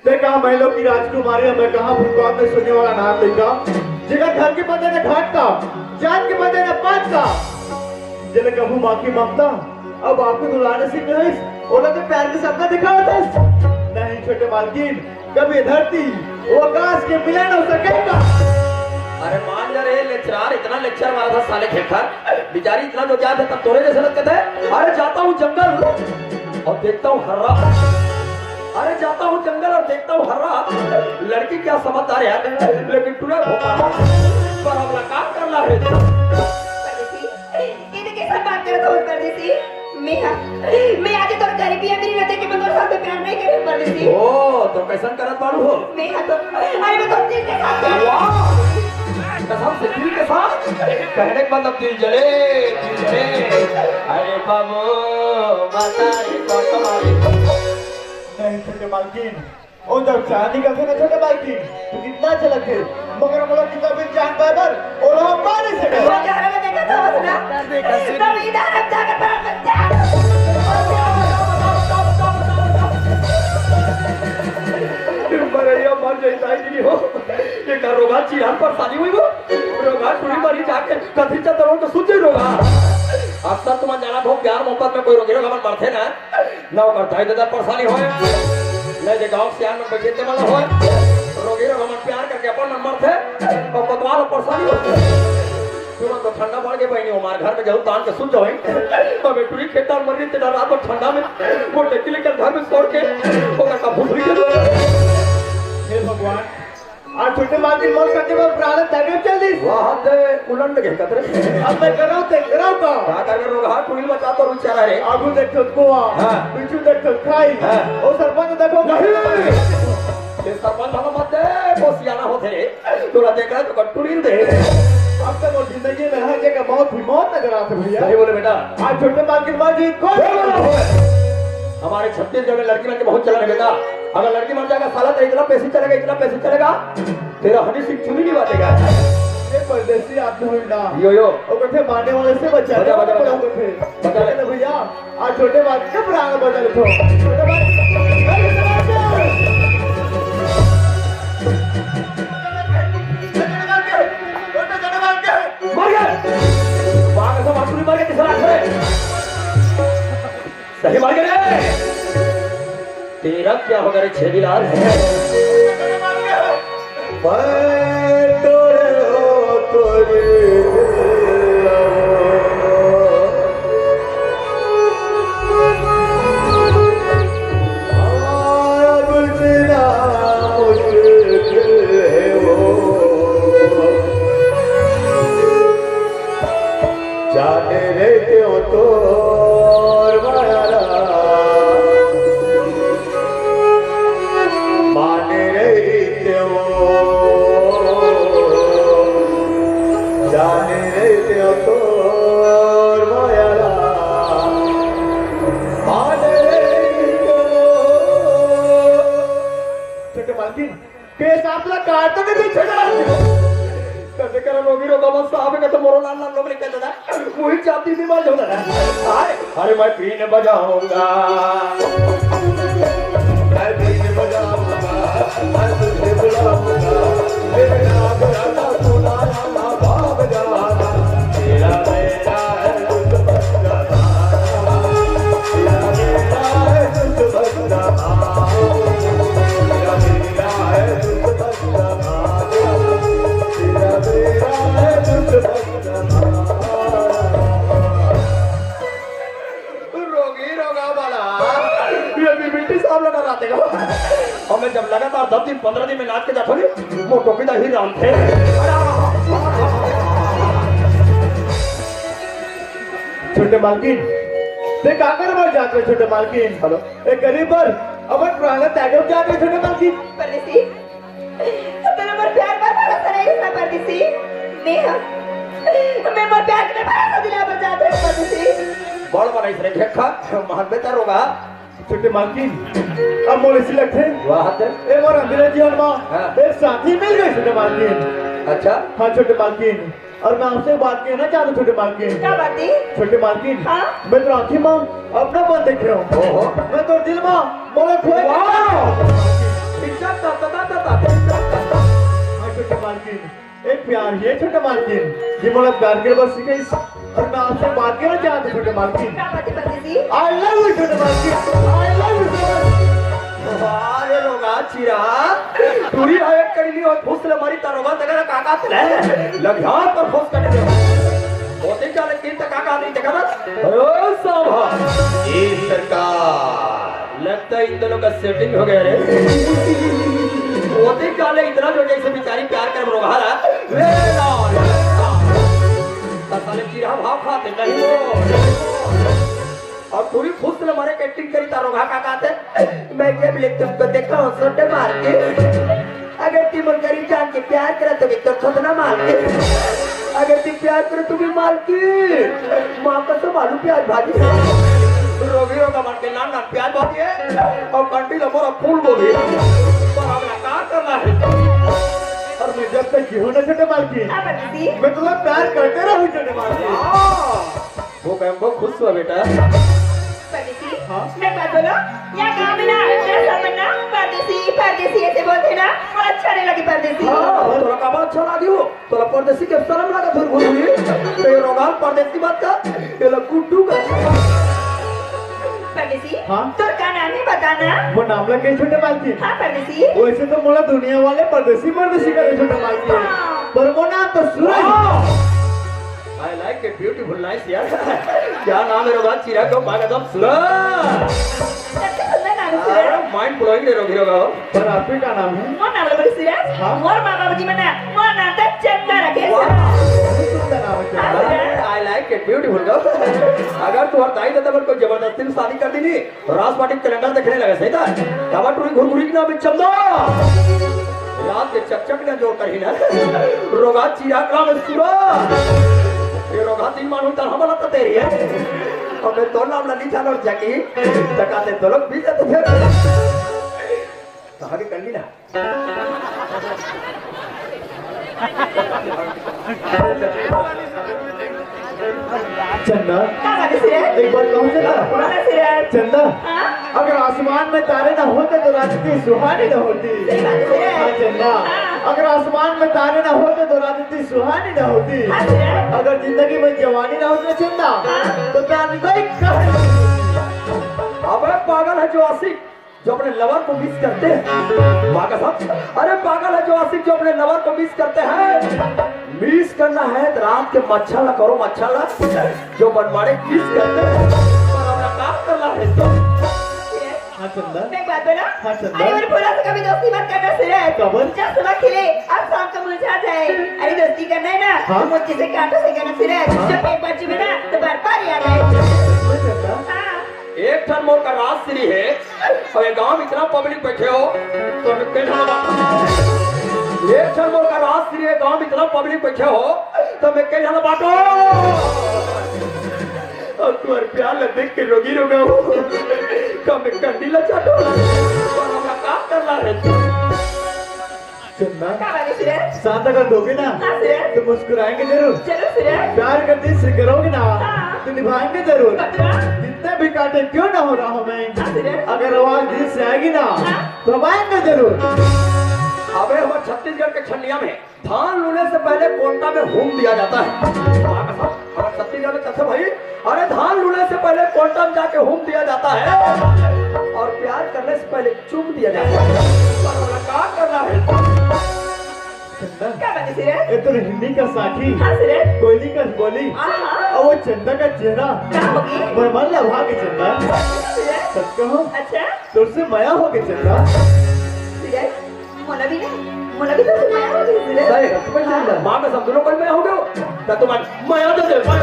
ते कहा मैं लोग की राजकुमारी है, मैं कहा फुटपाथ में सोने वाला नाथ लइका, जेकर घर के पता न घाट का, जात के पता न पात का, जेला कभू माँ की ममता, अब आपको दुलाने से नहीं, ओला के प्यार के सपना दिखावत है। नहीं छोटे मालकिन, कभी धरती, वो आकाश के मिलन हो सकेगा। अरे मान जा रे लेक्चरार, इतना लेक्चर मारा था साले खेखर, बेचारी इतना जो क्या था तब तोरे जैसे लगते थे। अरे जाता हूँ जंगल और देखता हूँ हर्रा, अरे जाता हूँ जंगल और देखता हूँ हर्रा, लड़की क्या समझदार है यार, लेकिन टुरा भोपा पर हमला का करना है। परदेसी, ये तो कैसा बात करत हो परदेसी? मैं हा, मैं आज तोर गरीबी अमीरी न देख के मैं तोर साथ प्यार नहीं करे परदेसी। ओ, तो कैसन करत बाड़ू हो? मैं हा तो, अरे मैं तो दिल के साथ प्यार वाह! कसम से दिल के साथ? कहने का मतलब दिल जले, दिल जले। अरे बाबू, बता रे तो तुम्हारी नहीं छोटे मालकिन, ओ जब चांदी का थे ना छोटे मालकिन, तो कितना अच्छा लगते, मगर हम लोग कितना भी जान पाए पर, और हम पा नहीं सके। वो घर में देखा था बस ना, तब इधर हम जाकर पर बच्चा। मरैया मर जाई ताई जी हो। ये का रोगा चिराग परेशानी हुई वो। रोगा टूरी मरी जाके कथी चतरों के सुझे रोगा। अक्सर तुम जाना हो प्यार मोहब्बत में कोई रोगी रोगा मन मरते ना। ना ओकर दाई ददा परेशानी होय, ना जे गाँव सियान में बचे ते मन होय। रोगी रोगा मन प्यार करके अपन मन मरते, और कोतवाल परेशानी होते। तुरंत तो ठंडा बढ़ के बहनी हमारे घर में जरूर तान के सुन जाओ। अब एक टूरी खेत डाल मर गई तेरा रात भर ठंडा में, वो टट्टी लेकर घर में छोड़ के, वो का भूतरी के। हे भगवान, आज छोटे मालकिन मोर करते में प्राण त्यागे चल दी। वाह, ते उलंड के कतरे। अब मैं कराऊं ते कराऊं का? का कर रोगहा टूरी बचा तो बेचारा रे। आगू देखो कुआ, हाँ। पीछू देखो खाई। हाँ। ओ सरपंच देखो नहीं। ये सरपंच वाला मत दे, वो सियाना होते रे। तोरा देख रहा तो टूरी दे। अब तो वो जिंदगी में हर जगह मौत ही मौत नजर आते भैया। सही बोले बेटा। आज छोटे मालकिन मर जी, कोई सही बोला है। हमारे छत्तीसगढ़ में लड़की लड़के बहुत चलन है बेटा। अगर लड़की मर जाएगा साला तो इतना पैसे चलेगा, इतना पैसे चलेगा, तेरा हनी सिंह चुनी नहीं बातेगा। ये परदेसी आदमी हुई ना। यो, यो। वो कहते मारने वाले से बचा बचा, ले, बचा, बचा। बचा ले। कहते भैया, आज छोटे बात के प्राण बदल दो। छोटे बात, मर गया। बाघ ऐसा मार, मर गया, किस रात है? सही मार गया रे। तेरा क्या होगा रे छेदीलाल? मैं तोरे हो, तोरे हो। अब जीना मुश्किल है वो। जाने रहते हो तो माया रा, माने रहते हो। जाने रहते हो तो माया रा, माने रहते हो। छोटे मालकिन, पेशाब ला काट तो नहीं छोटा। कसे करा लोगी रो बाबा साहब के तो मोरो लाल लाल लोग लिख देता। वही जाति बीमार हो रहा है। हाय, अरे मैं बीन बजाऊंगा। मैं बीन बजाऊंगा। मैं तुझे बुलाऊंगा। मेरे नाम राजा सुनाया ना बाप जाना। तेरा मेरा है दुख बंदा। तेरा मेरा है दुख बंदा। तेरा मेरा है दुख बंदा। रोगी रोगा वाला, ये भी मिट्टी साफ लगा रहा था। और मैं जब लगातार दस दिन, पन्द्रह दिन में नाच के जाता हूँ, वो टोपी दा ही राम थे। छोटे मालकिन, ते का कर मर जाते छोटे मालकिन? हेलो। एक गरीब पर अपन प्राण त्याग जाते छोटे मालकिन। परदेसी, तेरा मोर प्यार पर भरोसा नहीं है परदेसी। मैं, मैं मोर प्यार के भरोसा दिला पर जाते हैं परदेसी। बड़ बनाइस रे खेखा, मान बेटा रोगा। छोटे मालकिन, अब मोर इसी लगथे। वाह ते। ए मोर अंग्रेजी और माँ, हाँ। एक साथी मिल गए छोटे मालकिन। अच्छा। हाँ छोटे मालकिन, और मैं आपसे बात कहना चाहता हूँ छोटे मालकिन। क्या बात है? छोटे मालकिन, हाँ? मैं तो आँखी माँ अपना मन देख रहा हूँ। ओहो। मैं तो दिल माँ मोला खोए। वाह! इज्जत ता, ता, ता, ता, ता। हाँ, छोटे मालकिन, एक प्यार ये छोटे मालकिन, ये मोला प्यार के बस सिखाई। और मैं आपसे बात कहना चाहता हूँ छोटे मालकिन। क्या बात है, परदेसी? I love you छोटे मालकिन, I love you so much। अरे रोगहा चिरहा, टूरी ह एक कड़ी नी होय, फुस ले मारी त रोगहा तका का का ले लगिया पर फुस कट दे। ओते चले तीन तका का नहीं देखा था। ओ साहब, ए सरकार, लगता है इन दोनों का सेटिंग हो गया रे। ओते चले इतना जो जैसे बेचारी प्यार कर रोगहा रहा। ले ला, ले ला। त साले चिरहा भाव खाते नहीं वो। अउ टूरी फुस ले मारे के एक्टिंग करी त रोगहा का कहते? मैं जब ले तुमको देखा हूँ छोटे मालकिन, अगर तुम करी जान के प्यार करे तो भी तो छोटना मालकिन, अगर तुम प्यार करे तो भी मालकिन, माँ कसम आलू प्याज भाजी। रोगी रोगा मन के नान नान प्याज भाजी हे अउ कंटी ल मोर फूल गोभी। पर हमला का करना हे? अउ मैं जब तक जीहूँ ना छोटे मालकिन, हाँ, परदेसी। मैं तुम्हें प्यार करते रहूँ छोटे मालकिन। हाँ। वो मैम बहुत खुश हुआ बेटा। परदेसी, हाँ? मैं बात बोलो, या गाँव में ना, मैं समझ ना, परदेसी, परदेसी ऐसे बोलते ना, और अच्छा नहीं लगे परदेसी। हाँ, तोला का बात अच्छा लागी हो? तोला परदेसी के शर्म लगा फिर घुरी। तो ये रोगहा परदेसी बात का, ये लोग गुड्डू का। परदेसी, हाँ? तोर का नाम है बताना? वो नाम लगे छोटे मालकिन। हाँ, परदेसी। वैसे तो मोला दुनिया वाले परदेसी, परदेसी करे छोटे मालकिन। हाँ। पर वो नाम तो सूरज। हाँ। I like it, beautiful, nice यार। क्या नाम है रोगहा चिरहा को बाग एकदम सूरज। सबसे सुंदर नाम है सूरज। अरे, mind blowing रे रोगी रोगा। पर आपके का नाम है? मोर नाम है सूरज। हाँ। मोर माँ बाबूजी मन ना, मोर नाम तो चंदा रखे हैं। वाह, बहुत सुंदर नाम है चंदा। हाँ, सूरज। I like it, beautiful girl। अगर तुम्हारे दाई दादा मन कोई जबरदस्ती में शादी कर दी नी, राजवाटिक कैलेंडर देखने लगे, सही था? काबर टूरी घुरघुरी के नाम है चंदा। रात के चकचक ने जोर करही ना। रोगहा चिरहा के नाम है सूरज। ये रोगहा तीन मानू तरह वाला तो तेरी है। अउ मैं तो नाम नहीं जानो जाकी। तकाते तो लोग भी जाते थे। कहाँ के कर ली ना? चंदा, का बात है सूरज? एक बात कहूँ चंदा? बोला ना सूरज। चंदा, हाँ? अगर आसमान में तारे ना होते तो रात इतनी सुहानी ना होती। सही बात है सूरज। हाँ चंदा, हाँ। अगर आसमान में तारे ना होते तो रात इतनी सुहानी ना होती। हाँ सूरज। अगर जिंदगी में जवानी ना होती ना चंदा, हाँ। तो प्यार की कोई कहानी नहीं होती। अबे पागल है जो आशिक जो अपने लवर को मिस करते हैं। माँ कसम, अरे पागल है जो आशिक जो अपने लवर को मिस करते हैं। मिस करना है तो रात के मच्छर ना करो, मच्छर ना जो बनवाड़े किस करते हैं। पर अपना काम करना है तो। हाँ चंदा। मैं एक बात बोला? हाँ चंदा। अरे मेरे भोला से कभी दोस्ती मत करना सूरज। काबर? जब सुबह खिले, अब शाम को मुरझा जाए। अरे दोस्ती करना है ना, हाँ? तो मुझसे कांटों से करना सूरज। हाँ? जब एक बार चुभे ना, तो बार बार याद आए। हाँ चंदा। हाँ। एक ठन मोर का राजश्री है, अउ ये गांव में इतना पब्लिक बैठे हो, तो मैं कई झन बांटो। एक ठन मोर का राजश्री है, गांव में इतना पब्लिक बैठे हो, तो मैं कई झन बांटो। अउ तुम्हारे प्यार ला देख के रोगी रोगा हो, का मैं कंडी ला चाटो? पर हमरा का करना है? चंदा, का बात है सूरज? शांता कर दोगे ना? हाँ सूरज। तो मुस्कुराएंगे जरूर। जरूर सूरज। प्यार का दिल से करोगे ना? हाँ। तो निभाएंगे जरूर। पक्का? जितने भी कांटे क्यों ना हो राहों में, हाँ सूरज। अगर आवाज दिल से आएगी ना, हाँ। तो हम आएंगे जरूर। अबे हमारे छत्तीसगढ़ के छंडिया में धान लूने से पहले कोंटा में हूम दिया जाता है। हमारे छत्तीसगढ़ में कैसे भाई? अरे धान लूने से पहले कोंटा में जाके हूम दिया जाता है और प्यार करने से पहले चूम दिया जाता है। पर हमरा का करना है? चंदा, का बात है सूरज? ये तो हिरनी का साखी, हाँ सूरज। कोयली का बोली, हाँ, हाँ। अउ वो चंदा का चेहरा, का होगी? मोर मन ला भागे चंदा। सूरज। सच कहूँ? अच्छा। तोर से मया होगे चंदा। सूरज। मोला भी ना, मोला भी तो मया होगे सूरज। सही, तुम्हें हाँ। चंदा। माँ कसम, दोनों कोई मया हो गयो। त तुम्हारे मया तो दे, मया।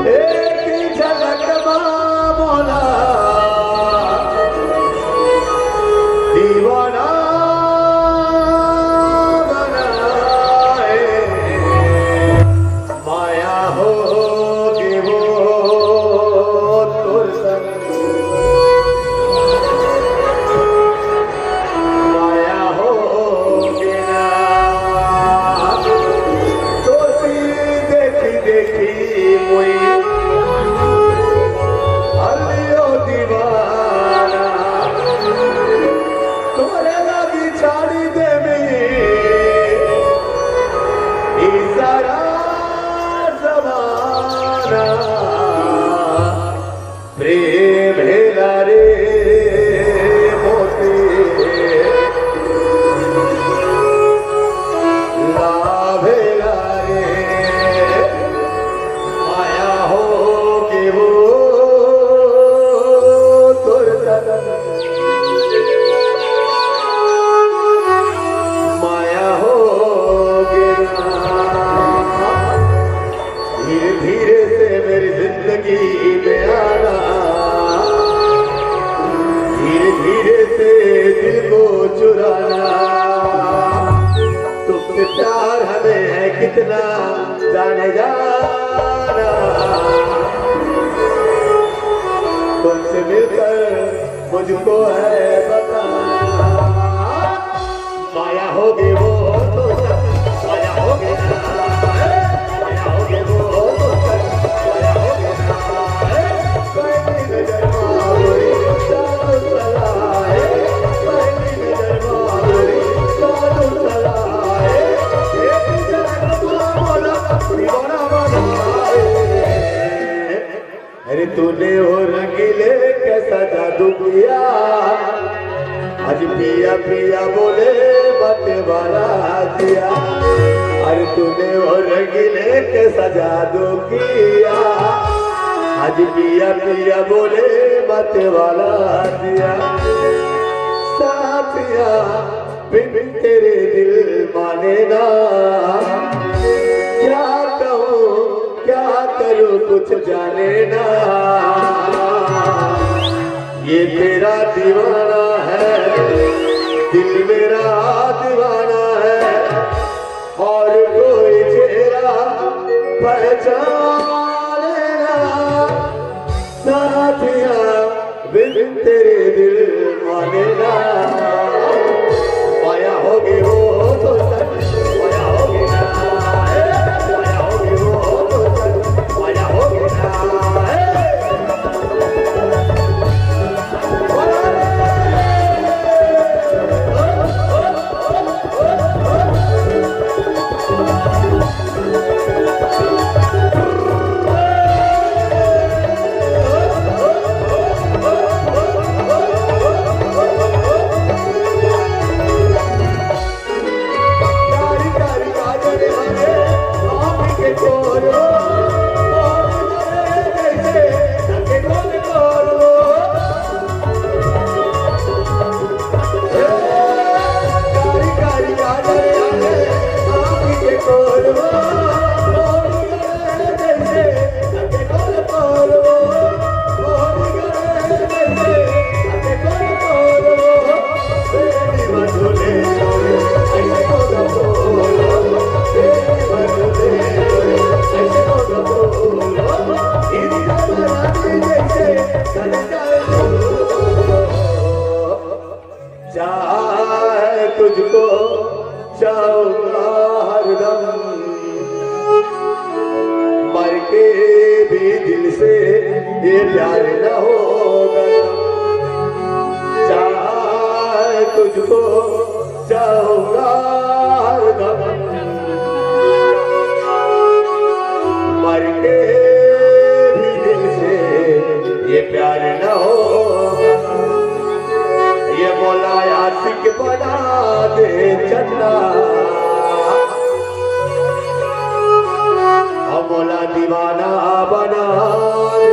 एक झलक मा मोला दीवाना बनाए। होगे वो तो सच, आया होगे ना, आया होगे वो तो सच, आया होगे ना, पहली नजर माधुरी, जादू चला है, पहली नजर माधुरी, जादू चला है, एक नजर में बुरा बोला, दीवाना बना है। अरे तूने वो रंगीले कैसा जादू किया, आज पिया पिया बोले मत वाला दिया। अरे तूने वो रंगीले कैसा जादू किया, आज पिया पिया बोले मत वाला दिया। साथिया बिन तेरे दिल माने ना, क्या कहूँ क्या करूँ कुछ जाने ना। ये तेरा दीवाना है, दिल मेरा दीवाना है, और कोई चेहरा पहचाने ना। साथिया बिन तेरे दिल माने ना। माया होगी वो तो सच, माया होगी ना, ए, माया होगी वो तो सच, माया होगी ना, ए। चाहे तुझको चाहूंगा हरदम, मर के भी दिल से ये प्यार न होगा। चाहे तुझको चाहूंगा हरदम, मर के भी दिल से ये प्यार न होगा। ये मोला आशिक बना दे चंदा, और मोला दीवाना बना दे।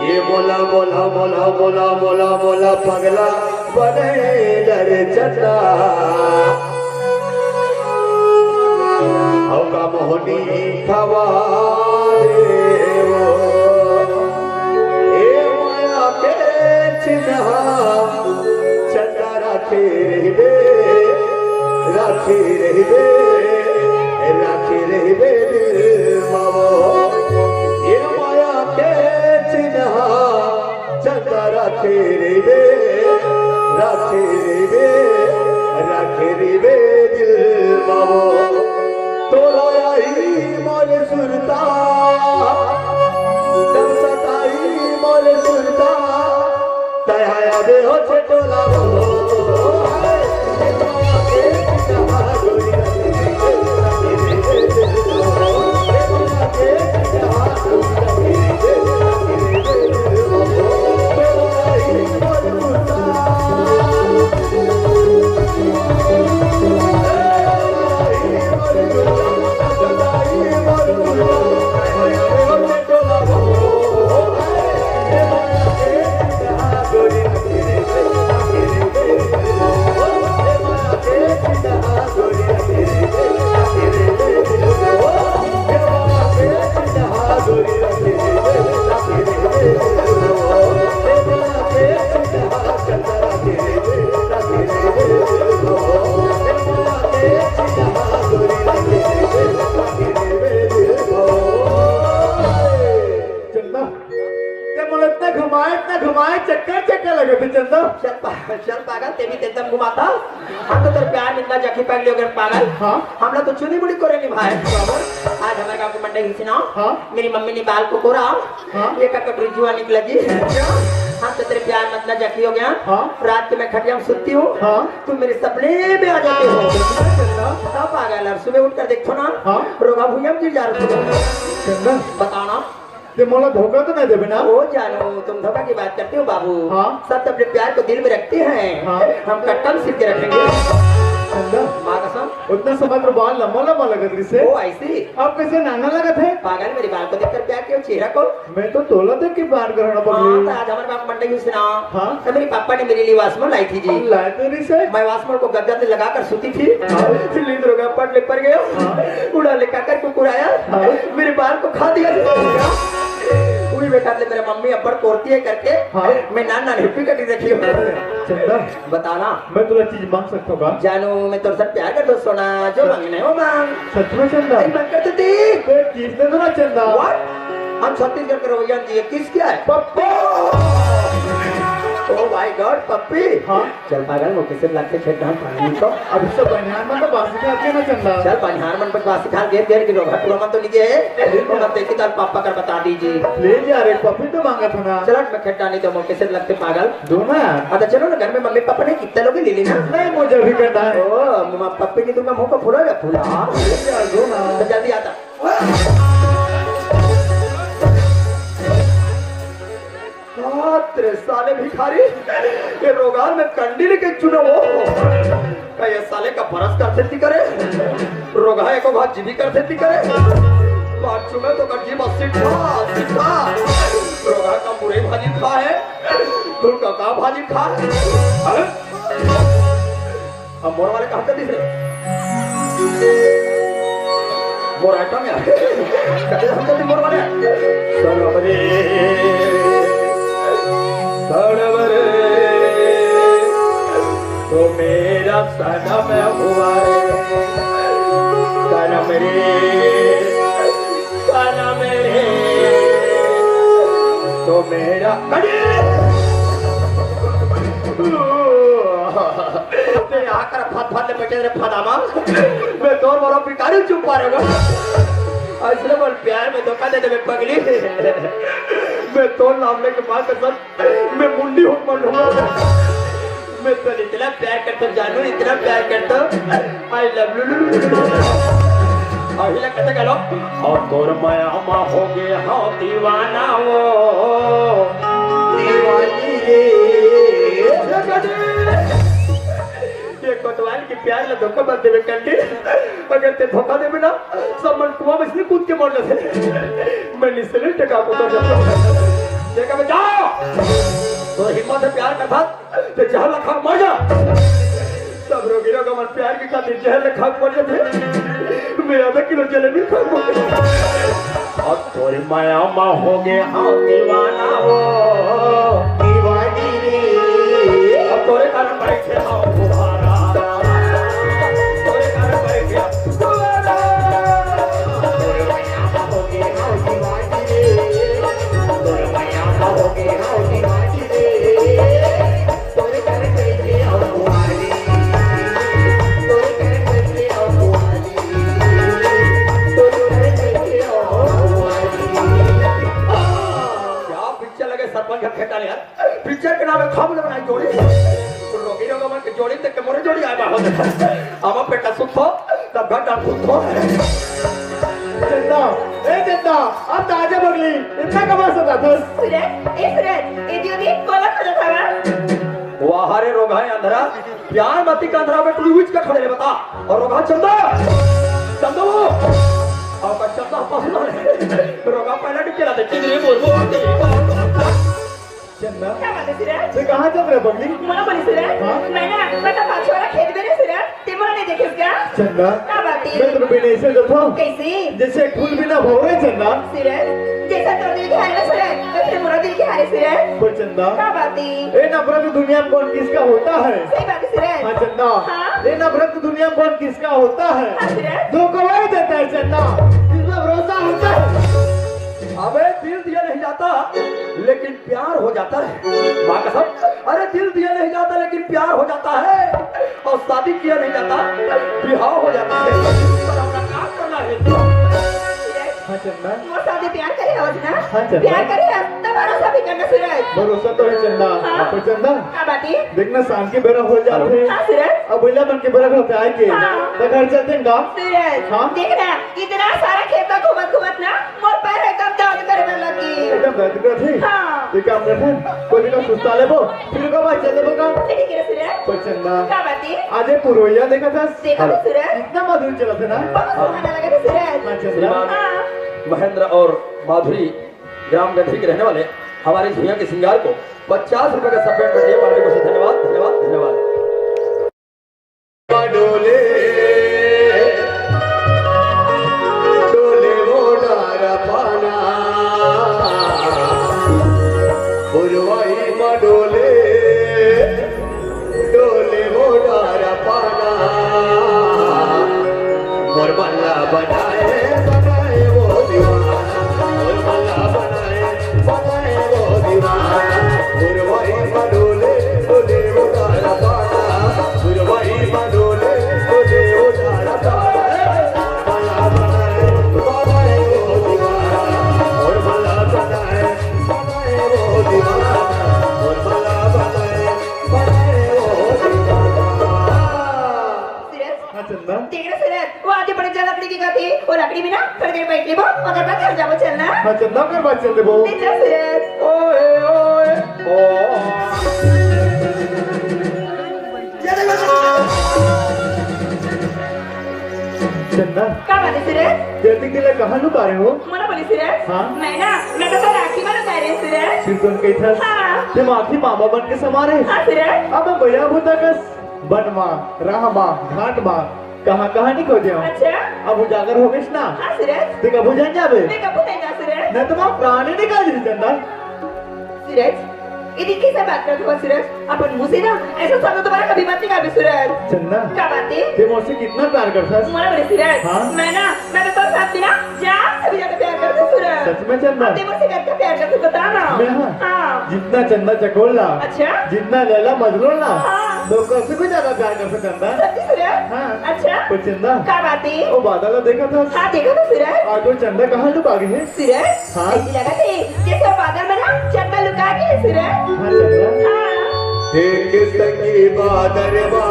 ये मोला, मोला, मोला, मोला, मोला, मोला पगला बने डरे चंदा। अवका मोहनी खवा देवो, ए माया के चिन्हा, चंदा राखे रहिबे, राखे रहिबे, राखे रहिबे दिल मावो। ए माया के चिन्हा, चंदा राखे रहिबे, राखे रहिबे, राखे रहिबे दिल मावो। तोला आई मोर सुरता, तब सताई मोर सुरता, तय आया बे हो छे टोला मावो। चल पागल, तें भी तें दम घुमाथस। हम तो तोर प्यार में इतना जखी पगली हो गए पागल। हाँ। हमला तो चुनी मुड़ी कोरे नहीं भाई। आज हमारे गाँव के मंडई हुई ना। हाँ। मेरी मम्मी ने बाल को कोरा। हाँ। ये का कटोरी जुआ निकला जी। क्या? हम तो तेरे प्यार में इतना जखी हो गया। हाँ। रात के मैं खटिया में सुतती हूँ। हाँ। तुम मेरे सपने में आ जाते हो। चंदा। हाँ पागल, और सुबह उठ कर देखो ना। हाँ। रोगा भुइयां में गिर जा रहा है। चंदा। बताओ ना। तें मोला धोखा तो नहीं देबे ना? ओ जानो, तुम धोखा की बात करते हो बाबू। हाँ। सब तो अपने प्यार को दिल में रखते हैं। हाँ। हम कट्टा में सिल के रखेंगे। चंदा। माँ कसम। उतना समय तो बाल लंबा लंबा लगत रहिसे। ओ ऐसी। अब कैसे नाना लगत हे? पागल, मेरे बाल को देखकर प्यार किया, चेहरा को। मैं तो तोला देख के प्यार करना हाँ, पगली। तो आज हमारे बाप मंडई हुई ना। हाँ। तो मेरे पापा ने मेरे लिए वासमल लाई थी जी। लाए तो रहिसे। मैं वासमल को गद्दा से लगाकर सोती थी। हाँ। नींद रोगा पट ले पर गया। हाँ। उड़ा ले काकर कुकुर आया। हाँ। मेरे बाल को खा दिया। वही बेटा ले मेरा मम्मी अब्बड़ कोरती है करके। हाँ। मैं नान नान हिप्पी कटी देखी हूँ। चंदा। बताना। मैं तुला चीज मांग सकता हूँ का? जानू, मैं तोर से प्यार करता हूँ सोना, जो मांगे नहीं वो मांग। सच में चंदा? नहीं मांग करते थे। ए, किसने तो ना चंदा? What? हम छत्तीसगढ़ के रवैया जी, किस क्या है? पप्पी। Oh my God, पप्पी। हाँ। चल पागल, मोके से लगते खेत धान पानी तो। अब इससे बनियान में तो बासी खा के ना चंदा। चल बनियान मन पर बासी खा घेर घेर के रोगा टूरा मन तो निके है। तो मत देखी तार पापा कर बता दीजिए। ले जा रे, पप्पी तो मांगा था ना। चल हट, मैं खेत नहीं तो मोके से लगते पागल। दो ना यार। हाँ, तो चलो ना, घर में मम्मी पापा नहीं, कितना लोग ले लेना। नहीं, मुझे भी करना है। ओ, मम्मा पप्पी नहीं दूंगा, मुंह को फुला या फुला। ले जा, दो ना। तो जल्दी आता। बाप रे, साले भिखारी, ये रोगान में कंडी लेके चुना वो। का ये साले का बरस कर खेती करे? रोगा एको भात जीवी कर खेती करे? बात चुमे तो कर जीव अस्सी खा, अस्सी खा। रोगा का मुरई भाजी खा है, तुम का, का भाजी खा है? अरे? अब मोर वाले कहाँ चलती थे? मोर आइटम यार। कहते हम चलते मोर वाले। सनम रे, सनम रे, तो मेरा सनम हुआ रे। सनम रे, सनम रे, तो मेरा, अरे! तेरे आकर फत फत ले बैठे रे फदामा। मैं तोर बरो भिखारी चुप पा रे। ऐसने बोल प्यार में धोखा दे दे मैं पगली। मैं तोर नाम लेके माँ कसम, मैं मुंडी हूँ मन हूँ। मैं तो इतना प्यार करता जानू, इतना प्यार करता। I love you। अभी लग कते गलो। और तोर माया मा हो गए हो दीवाना वो। दीवानी रे। ये कोतवाल के प्यार ला धोखा मत देवे कंडी। अगर ते धोखा देवे ना, सब मन कुआं में से कूद के मर जाते। मैं निसले टका को कर जाता। देखा बे, जाओ। तो हिम्मत है प्यार का था, ते जहर ला खा के मर जा। सब रोगी रोग मन प्यार की खातिर जहर ला खा के मर जाते। मैं आधा किलो जलेबी खा के मर जाता। अब तोरे माया मा हो गए हाँ दीवाना वो। दीवानी रे। अब तोरे कारण बैठे हाँ बुहारा। तोरे कारण बैठे हाँ बुहारा। तोरे माया मा हो गए हाँ दीवानी रे। तोरे माया मा हो गए हाँ दीवानी रे। तोरे कारण बैठे हाँ बुहारी। तोरे कारण बैठे हाँ बुहारी। क्या पिक्चर लगे सरपंच का खेता यार। पिक्चर के नाम है खम बनाई जोड़ी। रोगी रोग मन के जोड़ी तक के मोरे जोड़ी आए बाहर। आवा बेटा सुत हो, तब घर डाल सुत हो। चंदा, ए चंदा, अब ताजा बगली, इतना कमा सका था। सूरज, ए सूरज, ए दियो दी, कोला खोजा था। वाह रे रोगा है अंधरा, प्यार मती का अंधरा में टुरी हुई का खड़े रे बता। और रोगा चंदा, चंदा वो, और का चंदा पसंद है। रोगा पहला डिके लाते, चिंगरी बोल बोल। चंदा, क्या बात है सूरज? ते कहाँ चल रहे बगली? मोला बोली सूरज, हाँ? मैंने आपका तो पाछे वाला खेत में रे सूरज, ते मोला नहीं देखे क्या? चंदा, क्या बात है? मैं तेरे बिना ऐसे देखो। कैसे? जैसे एक फूल बिना भौरे चंदा। सूरज, जैसा तोर दिल के हाल में सूरज, वैसे मोरा दिल के हाल है सूरज। पर चंदा, क्या बात है? ए नफरत दुनिया में कौन किसका होता है? सही बात है सूरज। हाँ चंदा, हाँ? ए नफरत दुनिया में कौन किसका होता है? हाँ सूरज। धोखा वही देता है चंदा, जिस पर भरोसा होता है। अबे, दिल दिया नहीं जाता, लेकिन प्यार हो जाता है। माँ कसम, अरे, दिल दिया नहीं जाता, लेकिन प्यार हो जाता है, और शादी किया नहीं जाता, बिहाव हो जाता है। पर हमरा का करना है? हाँ चंदा। मोर साथे प्यार करे हवस ना? हाँ चंदा। प्यार करे हवस त भरोसा भी करना सूरज। भरोसा तो है चंदा। हाँ। पर चंदा, का बात है? देखना, शाम के बेरा हो जात हे। हाँ सूरज। अब भैया मन के बेरा होते आए के। हाँ। तो घर चलते हैं का? सूरज, हाँ? देखना, इतना सारा खेत में घूमत घूमत ना मोर पैर एकदम दर्द करे बर लगी। एकदम दर्द करत हे? हाँ। तो काम करते हैं, कोई दिन सुस्ता लेबो, फिर का बात चल लेबो का? ठीक है सूरज। पर चंदा, का बात है? आज ये पुरवैया देखा था? देखा था सूरज। इतना मधुर चला था ना? बहुत सुहाना लगा था सूरज। हाँ चंदा। श्रीमान हाँ। महेंद्र और माधुरी, ग्राम गंधी के रहने वाले, हमारे झुइयां के श्रृंगार को पचास रुपए का सप्रेम कर दिए। पार्टी को धन्यवाद, धन्यवाद, धन्यवाद। डोले, डोले वो डारा पाना, पुरवाई मा डोले, डोले वो डारा पाना। मोर मल्ला बनाए, बनाए वो दीवाना। मोर मल्ला बनाए, बनाए वो दीवाना। पुरवाई मा डोले, डोले वो डारा पाना। पुरवाई मा डोले, डोले वो डारा पाना। मोर मल्ला बनाए, बनाए वो दीवाना। मोर मल्ला बनाए, बनाए वो दीवाना। मोर मल्ला बनाए, बनाए वो दीवाना। सूरज, हाँ चंदा। देख ना सूरज, वो आगे पड़े जा लकड़ी की गति, वो लकड़ी में ना थोड़ी देर बैठ लेबो, ओकर बाद घर जाबो, चल ना। हाँ चंदा, ओकर बाद चल देबो। ले चल सूरज। ओए, ओए, ओ। चंदा। का बात है सूरज? जल्दी के लिए कहाँ लुका रहे हो? मोला बोले सूरज। हाँ? मैं ना, मैं तो राखी वाला कह रहे सूरज। फिर तुम कही था? हाँ। ते माखी मामा बन के समा रहे। हाँ सूरज। अब भैया भूता कस बन मा, राह मा, घाट मा, कहाँ-कहाँ नहीं खोजे हो। अच्छा। अब उजागर हो गइस ना। हाँ, सूरज। ते कभू जान जाबे। मैं कभू नहीं जा, सूरज। नहीं तो मैं प्राण ही निकाल दी चंदा। सूरज, ये देखिए सब बात करत हो, सूरज। अपन मुँह से ना, ऐसा शब्द दोबारा कभी मत निकालबे, सूरज। चंदा। का बात है? ते मोर से कितना प्यार करथस? मोला बोले, सूरज। हाँ? मैं ना, मैं तो तोर साथ बिना जान से भी ज्यादा प्यार करती हूँ, सूरज। सच में चंदा? अब ते मोर से कितना प्यार करती, बता ना। मैं हाँ? हाँ। जितना चंदा चकोर ला, अच्छा? जितना लैला मजनू ला, हाँ। तो ओकर से भी ज्यादा प्यार कर सकता। सच्ची सूरज? हाँ। अच्छा? तो चंदा, का बात है? वो बादल ला देखा था? हाँ, देखा था सूरज। आज वो चंदा कहाँ लुका गए है? सूरज? हाँ। ऐसी लगा थे, जैसे वो बादल में ना चंदा लुका के है सूरज। हाँ, चंदा। हाँ। एक संगी बादरवा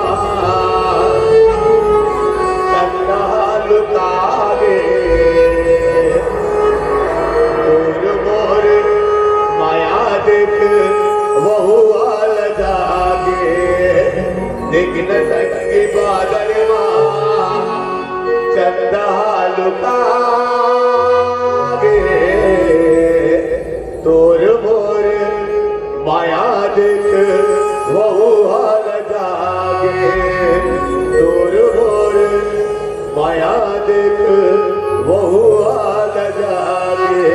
चंदा लुकावे, तोर मोर माया देख वहू आल जागे। देखन संगी बादरवा चंदा लुकावे, तोर मोर माया देख वहू हाल जागे, तोर मोर माया देख वहू हाल जागे।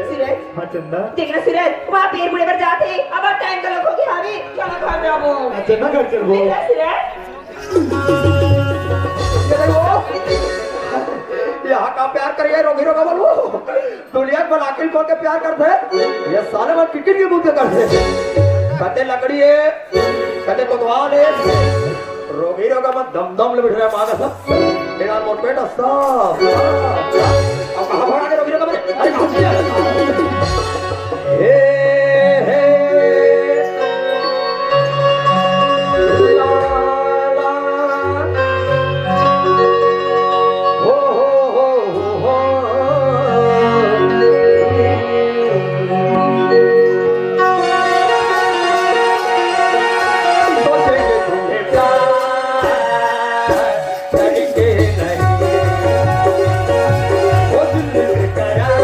सूरज। हाँ चंदा। देख ना सूरज, वहाँ पेड़ मुड़े पर जाते, अब टाइम का लोग हो गया, अभी चलो घर जाबो। अच्छा ना घर चलबो। देख ना सूरज। ये देखो, यहाँ का प्यार करिए, रोगी रोगा बोलबो। दुनिया में अकिल खोल के प्यार करते हैं, ये साले मन किकिन की बुद्धि करते हैं। कते लकड़ी है, कते कोतवाल है, रोगी रोगा मन दम दम ले बैठ रहे हैं, माँ कसम। मेरा मोर पेट साफ, साफ, साफ। अब कहाँ भगा के रोगी रोगा मन? अरे, कहाँ से आया? हे, हे। ला, ला। हो, हो, हो, हो, हो। सोचेंगे तुम्हें प्यार करके नहीं, वो दिल करार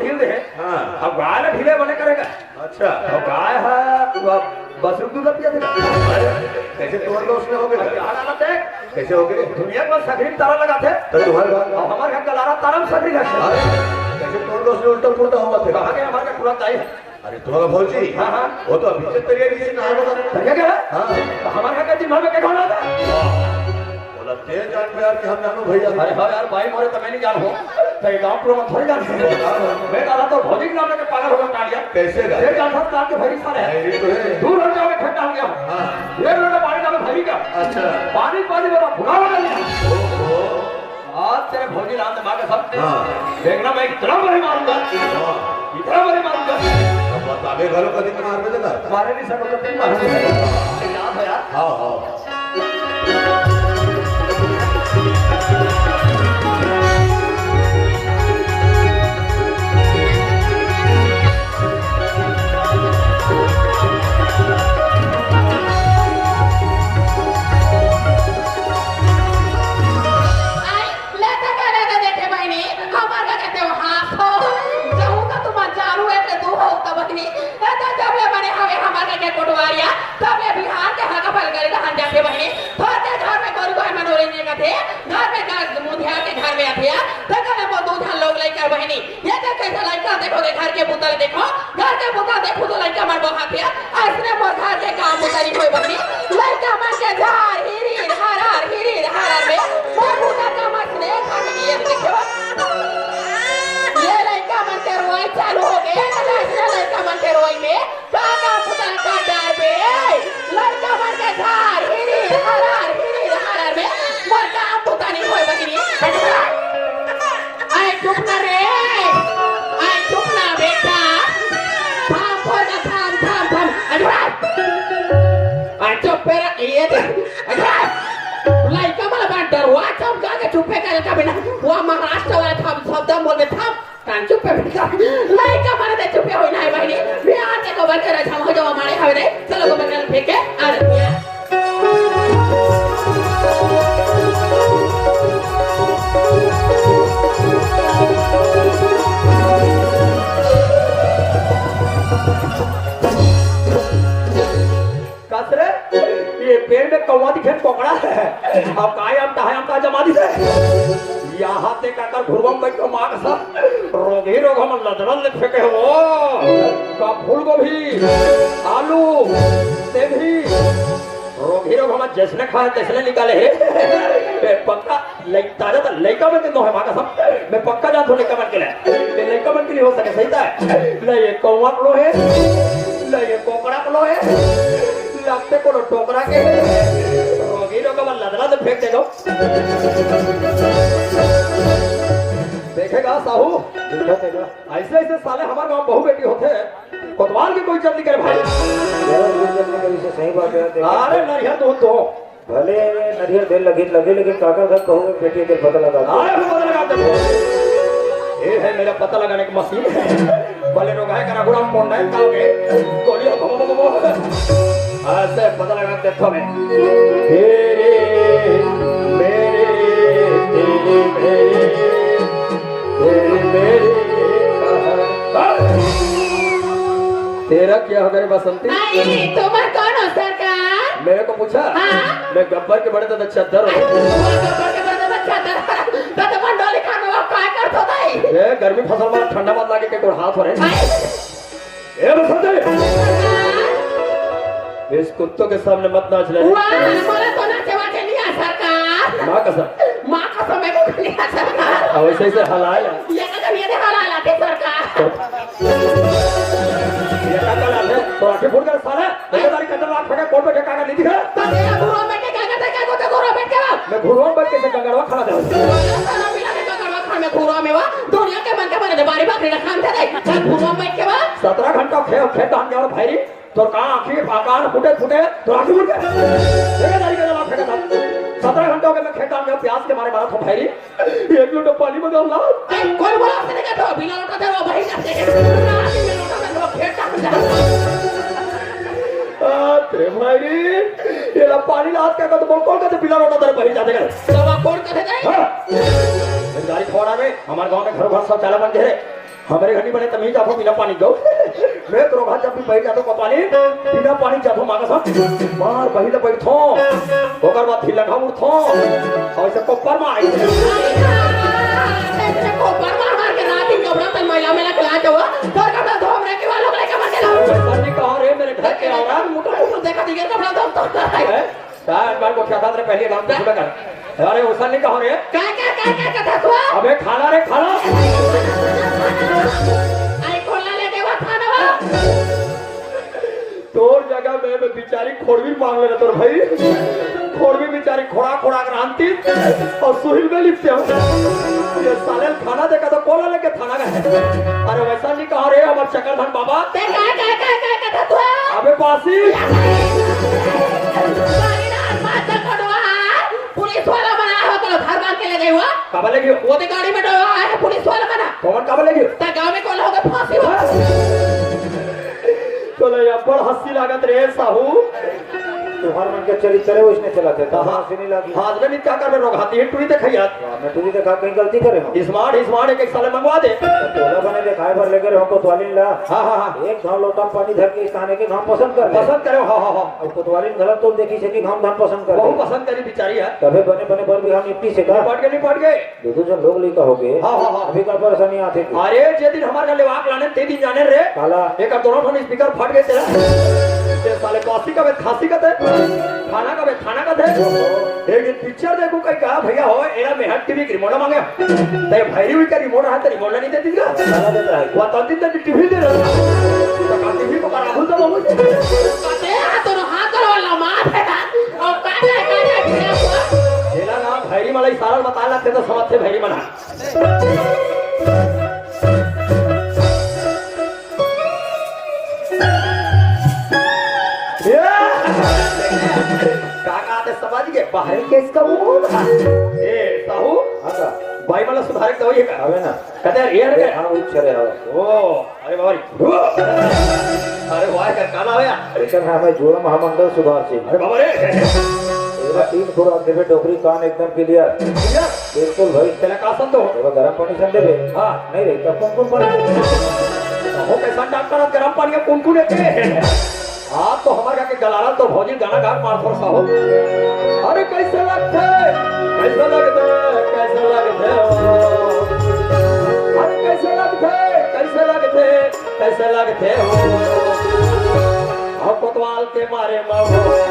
ढील दे। हाँ। अब गाय ला ढीले बने करेगा। अच्छा। अब गाय है, वो अब बस दूध पिया थे। अरे, कैसे तोड़ लो उसमें हो गए? अब क्या हालत है? कैसे हो गए? दुनिया में सगरी तारा लगा थे। तो तुम्हारे घर अब हमारे घर का लारा तारा में सगरी लगा। अरे, कैसे तोड़ लो उसमें उल्टा पुल्टा हुआ थे? कहाँ गए हमारे घर पूरा ताई? अरे, तुम्हारा भौजी? हाँ, हाँ। वो तो अभी से तैयारी से नहा बना। तैयार क्या है? हाँ। तो हमारे घर का दिन भर में क्या खाना था? वाह। बोला, "तेरे जान पे यार कि हम जानू भैया।" अरे हाँ यार, भाई मोरे तो मैं नहीं जानू। तो ये गाँव पूरा में थोड़ी जानू। मैं दादा तो भौजी के नाम लेके पागल होगा टालिया। कैसे गा? ये जानता था कि भाई सारे हैं। ये तो है। दूर हो जाओ, मैं ठंडा हो गया। हाँ। ये लोग पानी डालो भाई का। अच्छा। पानी, पानी बोला, बुरा हो गया। ओहो। आज तेरे भौजी राम दिमाग है सब। हाँ। देखना, मैं इतना बड़े मारूंगा। हाँ। इतना बड़े मारूंगा। अब बता दे, घरों का दिमाग में देना। मारे नहीं सको तो तुम मारोगे। याद है यार। हाँ, हाँ। आई, ले तो करे रे देखे बहिनी, हमर का कहते हो हाथ हो। जहू तो तुम चारू एक दू हो तो बहिनी। ए तो जब ले बने हवे हमर का के कोटवारिया, तब ले बिहार के हका फल गली रहन जाके बहिनी। थोड़े घर में गोरू गाय मनोरंजन का थे, घर में का मुधिया के घर में अथिया, तो कने वो दू झन लोग लेकर बहिनी। ये तो कैसे लड़का देखोगे, घर के पुतल देखो, घर के पुतल देखो तो लड़का मन बहुत है। ऐसने मोर घर के काम उतरी कोई बनी। लड़का मन के झार हिरी हरार हिरी हरार में मोर पुतल का मत ने घर में ये देखो। ये लड़का मन के रोई चालू हो गए। ऐसने लड़का मन के रोई में का काम उतर का डर बे। लड़का मन के झार हिरी हरार हिरी हरार में मोर काम उतरी कोई बनी। आय चुप ना रे, आय चुप ना बेटा, थाम थोड़ा, थाम, थाम, थाम। अरे, आय चुप पे रे, ये दे। अरे, लइका मन अपन डरवा चमका के चुप्पे करे का बिना, वो महाराष्ट्र वाला थाम, शब्द बोल दे, थाम, कान चुप्पे बेटा। लइका मन दे चुप्पे होई ना है बहिनी, बिहार के गोबर के रक्षा हो जाओ हमारे हवे दे, चलो गोबर के फेंक के, आ रही है। कस रे, ये पेड़ में कौवा दिखे कोकड़ा है। अब काय हम तहाय हम तहा जमा दिसे। यहाँ ते काकर घुरवा में बैठ के मार सब रोगी रोग हम लदरल ले फेंके हो। का फूल गोभी, आलू, सेभी, रोगी रोग हम जैसने खाए तैसने निकाले हे। ए, पक्का लइ-, ताजा त लइका मन के नोहे माँ कसम। मैं पक्का जानत हूँ लइका मन के लिए। ये लइका मन के लिए हो सके, सही था। न ये कौवा के नोहे, न ये कोकड़ा के नोहे, लगते कोनो टोकरा के। रोगी लोग अब लदला तो फेंक दे दो। देखेगा साहू, देखा, देखा। ऐसे, ऐसे साले हमारे गाँव बहू बेटी होते हैं, कोतवाल की कोई इज्जत नहीं करे भाई। जरा भी इज्जत नहीं करी, सही बात है, देखा। अरे नरिया दो, दो। भले नरियर दे लगे, लगे, लेकिन काका घर कहूँ में बेटी के पता लगा दे। अरे, वो पता लगा दे। ये है मेरा पता लगाने की मशीन। भले लोग आए, करा गुड़म पोंडा है, काओगे। गोली हो, भो, भो, भो, भो। ऐसे पता लगा दे तो मैं। तेरे, मेरे, तेरे, मेरे, तेरे, मेरे, कहा। तेरा क्या हो गया रे बसंती? अरे, तुम्हार कौन हो सरकार? मेरे को पूछा? हाँ। मैं गब्बर के बड़े दादा चद्दर हूँ। अरे, तुम्हार गब्बर के बड़े दादा चद्दर। तो तुम्हार डोली खाने में काय करत हो ताई? ए, गर्मी फसल में ठंडा मत लागे के तोर हाथ हो रहे। अरे। ए, बसंती! सरकार। इस कुत्तों के सामने मत नाच रहे। वाह, बोले तो नाचे वाचे नहीं आ सरकार। माँ कसम। माँ कसम है, वो नहीं आ सरकार। अब ऐसे, ऐसे हलाया। ये का ये दे हलाया थे सरकार। ये का चला है? तो आंखें फूट गए साला। ये तारी कतल लाख फटा कोट पे कागज नहीं दिखा। तो तेरा घुरवा में के कागज है, क्या को तो घुरवा में के बा? मैं घुरवा में के से गंगड़वा खड़ा था। साला मिला के गंगड़वा खड़ा में घुरवा में बा। दुनिया के मन के बने बारी बाकरी रखा हम थे। चल घुरवा में के बा। सत्रह घंटा खेत, खेत धान के और भाई तोर का आँखी आकार फूटे फूटे, तोर आँखी फूट गए। फेंके दारी का जवाब फेंका था। सत्रह घंटे हो गए, मैं खेत डाल गया, प्यास के मारे मरत हो भैरी। एक लोटा पानी मंगा ला। ए, कोई बोला उसने कहा तो बिना लोटा दे वो भाई जाते हैं। ना, बिना लोटा दे वो खेत डाल जा। आ, तेरे भैरी, ये ला पानी लात का तो बोल, कौन कहते बिना लोटा दे भाई जाते हैं? तो वो कौन कहते हैं? हाँ। गाड़ी फोड़ा में, हमारे गांव में घर घर शौचालय बन गए। हमरे घर नहीं बने, तमी जाथो बिना पानी गौ। मैं तो रोगहा जब भी बही जाथो कोतवाली, बिना पानी जाथो मांगस हम। मार बही ले बैठो, ओकर बाद फिर लंघा उठो, और इसे कोपर मार। ऐसे कोपर मार मार के रात दिन कपड़ा तन मैला मैला के ला जाओ। तोर कपड़ा धो, हमरे के वालों को लेके मर के लाओ। सर जी कहो रे मेरे घर के औरत। मुकर मुकर देखा दिखे कपड़ा धो तो है। चार बार को क्या था तेरे पहले नाम तो सुना कर। अरे उसन नहीं कहो रे। क्या, क्या, क्या, क्या, क्या था तू? अबे खाना रे, खाना। आई खोला ले देवा खाना। तोर जगह मैं, मैं बिचारी खोड़वी मांग लेना तोर भाई। खोड़वी बिचारी खोड़ा खोड़ा के रांधती और सुहिल में लिपते हो। ये साले खाना देखा तो कोला लेके थाना गए। अरे वैसा नहीं कहो रे हमार चक्कर धन बाबा। ते का, का, का, का, का था तू? अबे बासी। पुलिस वाला बना हो तो घर बांध के ले गए हुआ। काबर ले गयो? वो तो गाड़ी में डोवा है पुलिस वाला बना। कौन काबर ले गयो? ते गांव में कौन होगा फांसी हो? तोला ये बड़ हंसी लागत रे साहू। तुम्हार मन के चरित्र है, उसने चला थे, तो हाँ। हंसी नहीं लगी। हाँ, मैं क्या कर, मैं रोगाती है, टूरी देखा यार। हाँ, मैं टूरी देखा, कहीं गलती करे हो। स्मार्ट, स्मार्ट, एक, एक साले मंगवा दे। तोला बने दिखाए भर लेकर हमको त्वालिन ला। हाँ, हाँ, हाँ। एक घाव लोटा पानी धर के इस खाने के घाम पसंद कर ले। पसंद करे, हाँ, हाँ, हाँ। अब कोतवालिन गलत तो देखी से कि घाम धाम पसंद कर बहुत ले। पसंद करी बिचारी है। तबे बने, बने बर भी हम निपटी से का। निपट के, निपट के। दो दो जन लोग लइका हो गए। हाँ, हाँ, हाँ। अभी का परेशानी आथे के? अरे, जे दिन हमार घर लेवाक लाने, ते दिन जाने रे। काला? एक दोनों ठन स्पीकर फट गए तेरा। ते साले काशी का बे खासी का थे, खाना का बे खाना का थे। एक दिन पिक्चर देखो कहीं कहा, "भैया हो, एरा मेहर टीवी की रिमोट मांगे।" ते भैरी हुई का रिमोट रहा, ते रिमोट नहीं देती क्या? काला देता है। वो तो दिन तक टीवी दे रहा। तो टीवी को बड़ा भूल तो बाबू। कहते हैं, "हाथ और हाथ और वाला मार है।" और काला, काला, काला। जेला ना भैरी मला इशारा बता लाते तो समझते भैरी मना। का कहा थे समझ गए? बाहरी केस का वो था। ए, साहू? हाँ का? भाई मला सुधारे दवाई है का? हवे ना। कहते यार, ये हवे, हवे। हाँ, उच्च रहे हवे। ओ, अरे बाबा रे। अरे वाह, का, का नाम है यार? एकर नाम है जोड़ा महामंडल सुधार सिंह। अरे बाबा रे। एला तीन खुराक देबे, डोकरी कान एकदम क्लियर। क्लियर? बिल्कुल भाई। तेला का सन तो? तेला गरम पानी सन देबे। हाँ। नहीं रे, तब कौन कौन पानी? हो कैसा डॉक्टर, अब गरम पानी अब कौन कौन है? आप तो हमारे यहाँ के गलारा तो भौजी गाना गा मार थोड़ा सा हो। अरे कैसे लगते, कैसे लगते, कैसे लगते हो? अरे कैसे लगते, कैसे लगते, कैसे लगते हो? हम कोतवाल के मारे मामो।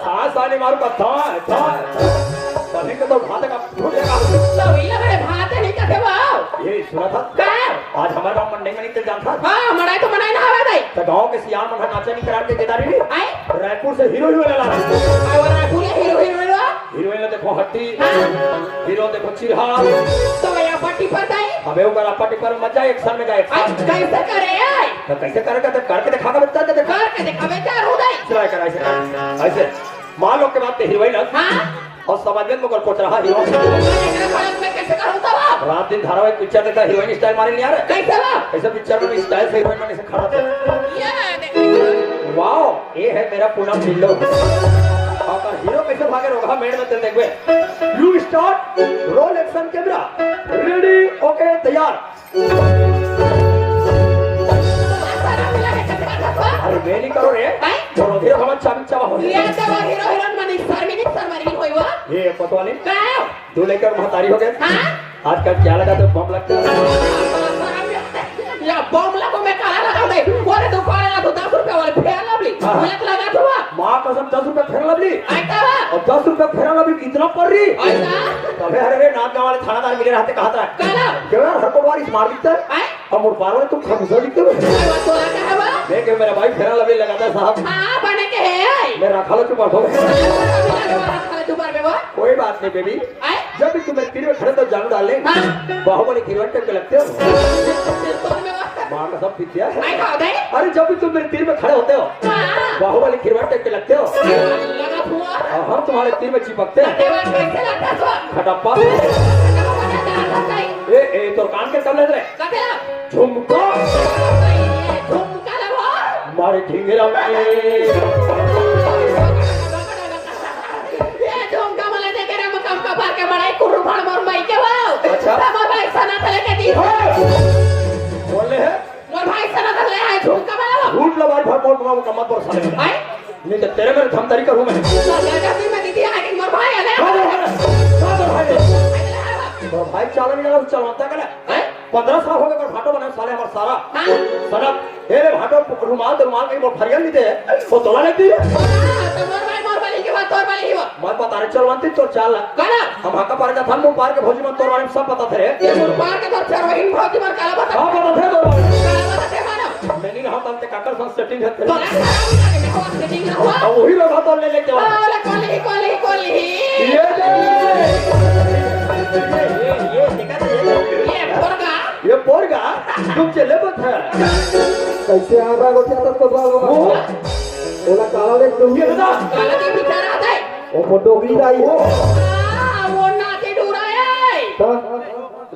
सांस आने मारू का था, था। तभी के तो भात का फूटेगा। तो ये बड़े भात नहीं कथे वो। ये सुना था? का? आज हमारे गांव मंडई में नहीं चल जानता। हाँ, मड़ाई तो मनाई ना आवे दे। तो गांव के सियान मन नाचा नहीं करा के केदारी भी। आए? रायपुर से हीरो हीरोइन ला। आए वो रायपुर के हीरो हीरोइन ला। हीरोइन ला देखो हट्टी। हाँ। हीरो देखो चिरहा। तो भैया पट्टी पर जाए। अबे वो करा पट्टी पर मत जाए, एक्शन में जाए। आए, कैसे करे आए? तो कैसे करेगा? तो करके दिखागा बच्चा, तो दिखा। करके दिखावे क्या रो दे? चला कर ऐसे कर। ऐसे। माँ लोग के बात ते हीरोइन लग। हाँ। और समझ में मगर कोच रहा हीरो। एकरा पलक में कैसे करूँ तब? रात दिन धारावाहिक पिक्चर देखता हीरोइन स्टाइल मारे नहीं आ रहे। कैसे बा? ऐसे पिक्चर में स्टाइल से हीरोइन मारे से खड़ा थे। ये देखो। वाओ, ये है मेरा पूनम ढिल्लो। और हीरो कैसे भागे रोगा मेड़ में तेरे देखबे। You start, roll action camera, ready, okay, तैयार। अरे मैं नहीं करो रे। हैं? छोड़ो, धीरे भवन चाबी चाबा हो ये जाए। तो हीरो हीरोइन मनी शर्मी नहीं शर्मरी होई वो। ये पतवाली। का? दो लेकर महतारी हो गए। हाँ? आजकल क्या लगा तो बम लगता है। या बम लगो मैं काला लगा दे। बोले तो काला लगा दस रुपया वाले फेल अभी। हाँ। बोले तो लगा तो वो। माँ कसम, दस रुपया फेर लवली। आय का? अउ दस रुपया फेर लवली इतना पर रही। आय का? तभे हर रे नांदगांव वाले थानादार मिले रहते, कहत रहे। काला? क्यों यार, हर कोटवार इस मार दिखता है? आय? अब मोर पार वाले तुम खरबूजा दिखते हो। आय, वो तोला का है वो? मैं कह, मेरा भाई फेर लवली लगाता है साहब। हाँ, बने के है, आय। मैं रखा लो चुप बैठो। रखा लो चुप बैठो। कोई बात नहीं बेबी। आय? जब भी तुम मेरे तीर में खड़े तो जान डाल ले। हाँ। बाहुबली खिलवट टाइप के लगते हो। कौन में वो? माँ कसम पितिया। आय, खाओ दे। अरे जब भी तुम मेरे तीर में खड़े होते हो, हाँ। बाहुबली खिलवट टाइप के लगते हो। लगा हुआ। और हम तुम्हारे तीर में चिपकते हैं। धन्यवाद, कैसे लगता है तो? खटप्पा। ए, ए, तो कान के सब लग रहे। कते? झुमका। झुमका लगो। मारे ढिंगरा में। ये झुमका मला देखे रे, मुकम का पार के बड़ाई कुर्रू भाड़ मोर माई के वो। अच्छा। हमर भाई सना तले के दी। हाँ। बोल ले है? मोर भाई सना तले है झुमका वाला वो। झूठ लबारी भाड़ मोर मुकम पर साले। आय? नहीं तो तेरे मेरे धमतरी करूँ मैं। तो लगा भी मैं दीदी आगे मोर भाई आले। हाँ, मोर भाई। हाँ, मोर भाई। आगे ले आवा। मोर भाई चालन यार चलवंता का ना। हैं? पंद्रह साल हो गए, पर भाटो बना साले हमार सारा। हाँ। सनक, ए रे भाटो, रुमाल तो रुमाल कहीं मोर फरियल नहीं दे, वो तोला लेती है। हाँ, तो मोर भाई मोर बली के बाद तोर बली ही वो। मैं बता रहे चलवंती तो चाल ना। कहना? हम हाका पार का था, मुंह पार के भौजी मन तोर बारे में सब पता थे रे। ये मुंह पार के तोर फेर वही भौजी मन काला बता। हाँ, पता थे तोर बारे में। काला बता थे मानो। मैं नहीं रहा था, ते काकर संग सेटिंग है तेरे। तोला खराब लगे, मैं हवा सेटिंग ना हुआ। अब वही रहा तो ले लेके आ। बोले, कोली, कोली, कोली। ये दे। ये, ये, ये, देखा तो ये। ये पोरगा। ये पोरगा, तुम चले मत है। कैसे आ रहा गोठिया तक तो बाबा? वो। ओला काला ले तुम। ये बता। काला के भीतर आ जाए। वो, वो डोगरी दाई है। वो। हाँ, वो नाती डूरा है। हाँ।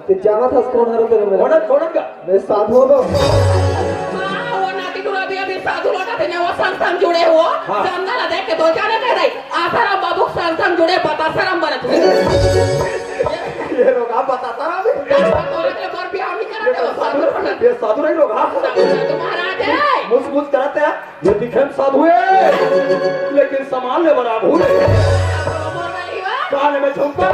ते जानत हस कोन हरे तेरे में? कोन, कोन का? मैं साधु हो। हाँ, वो नाती डूरा भी अभी साधु लोटा थे ना, वो संग संग जुड़े हो। हाँ। जंगल देख के तो जाने दे रही। आसाराम बाबू संग संग जुड़े बतासाराम बनत हुए। ये लोग आप बतासाराम भी? तोरा के बर बिहाव नहीं करते हो, साधु लोटा। ये साधु नहीं लोग, हाँ। साधु महाराज है। मुस मुस करते हैं। ये दिखे में साधु है, लेकिन सामान ले बड़ा भूल है। कान में झुमका,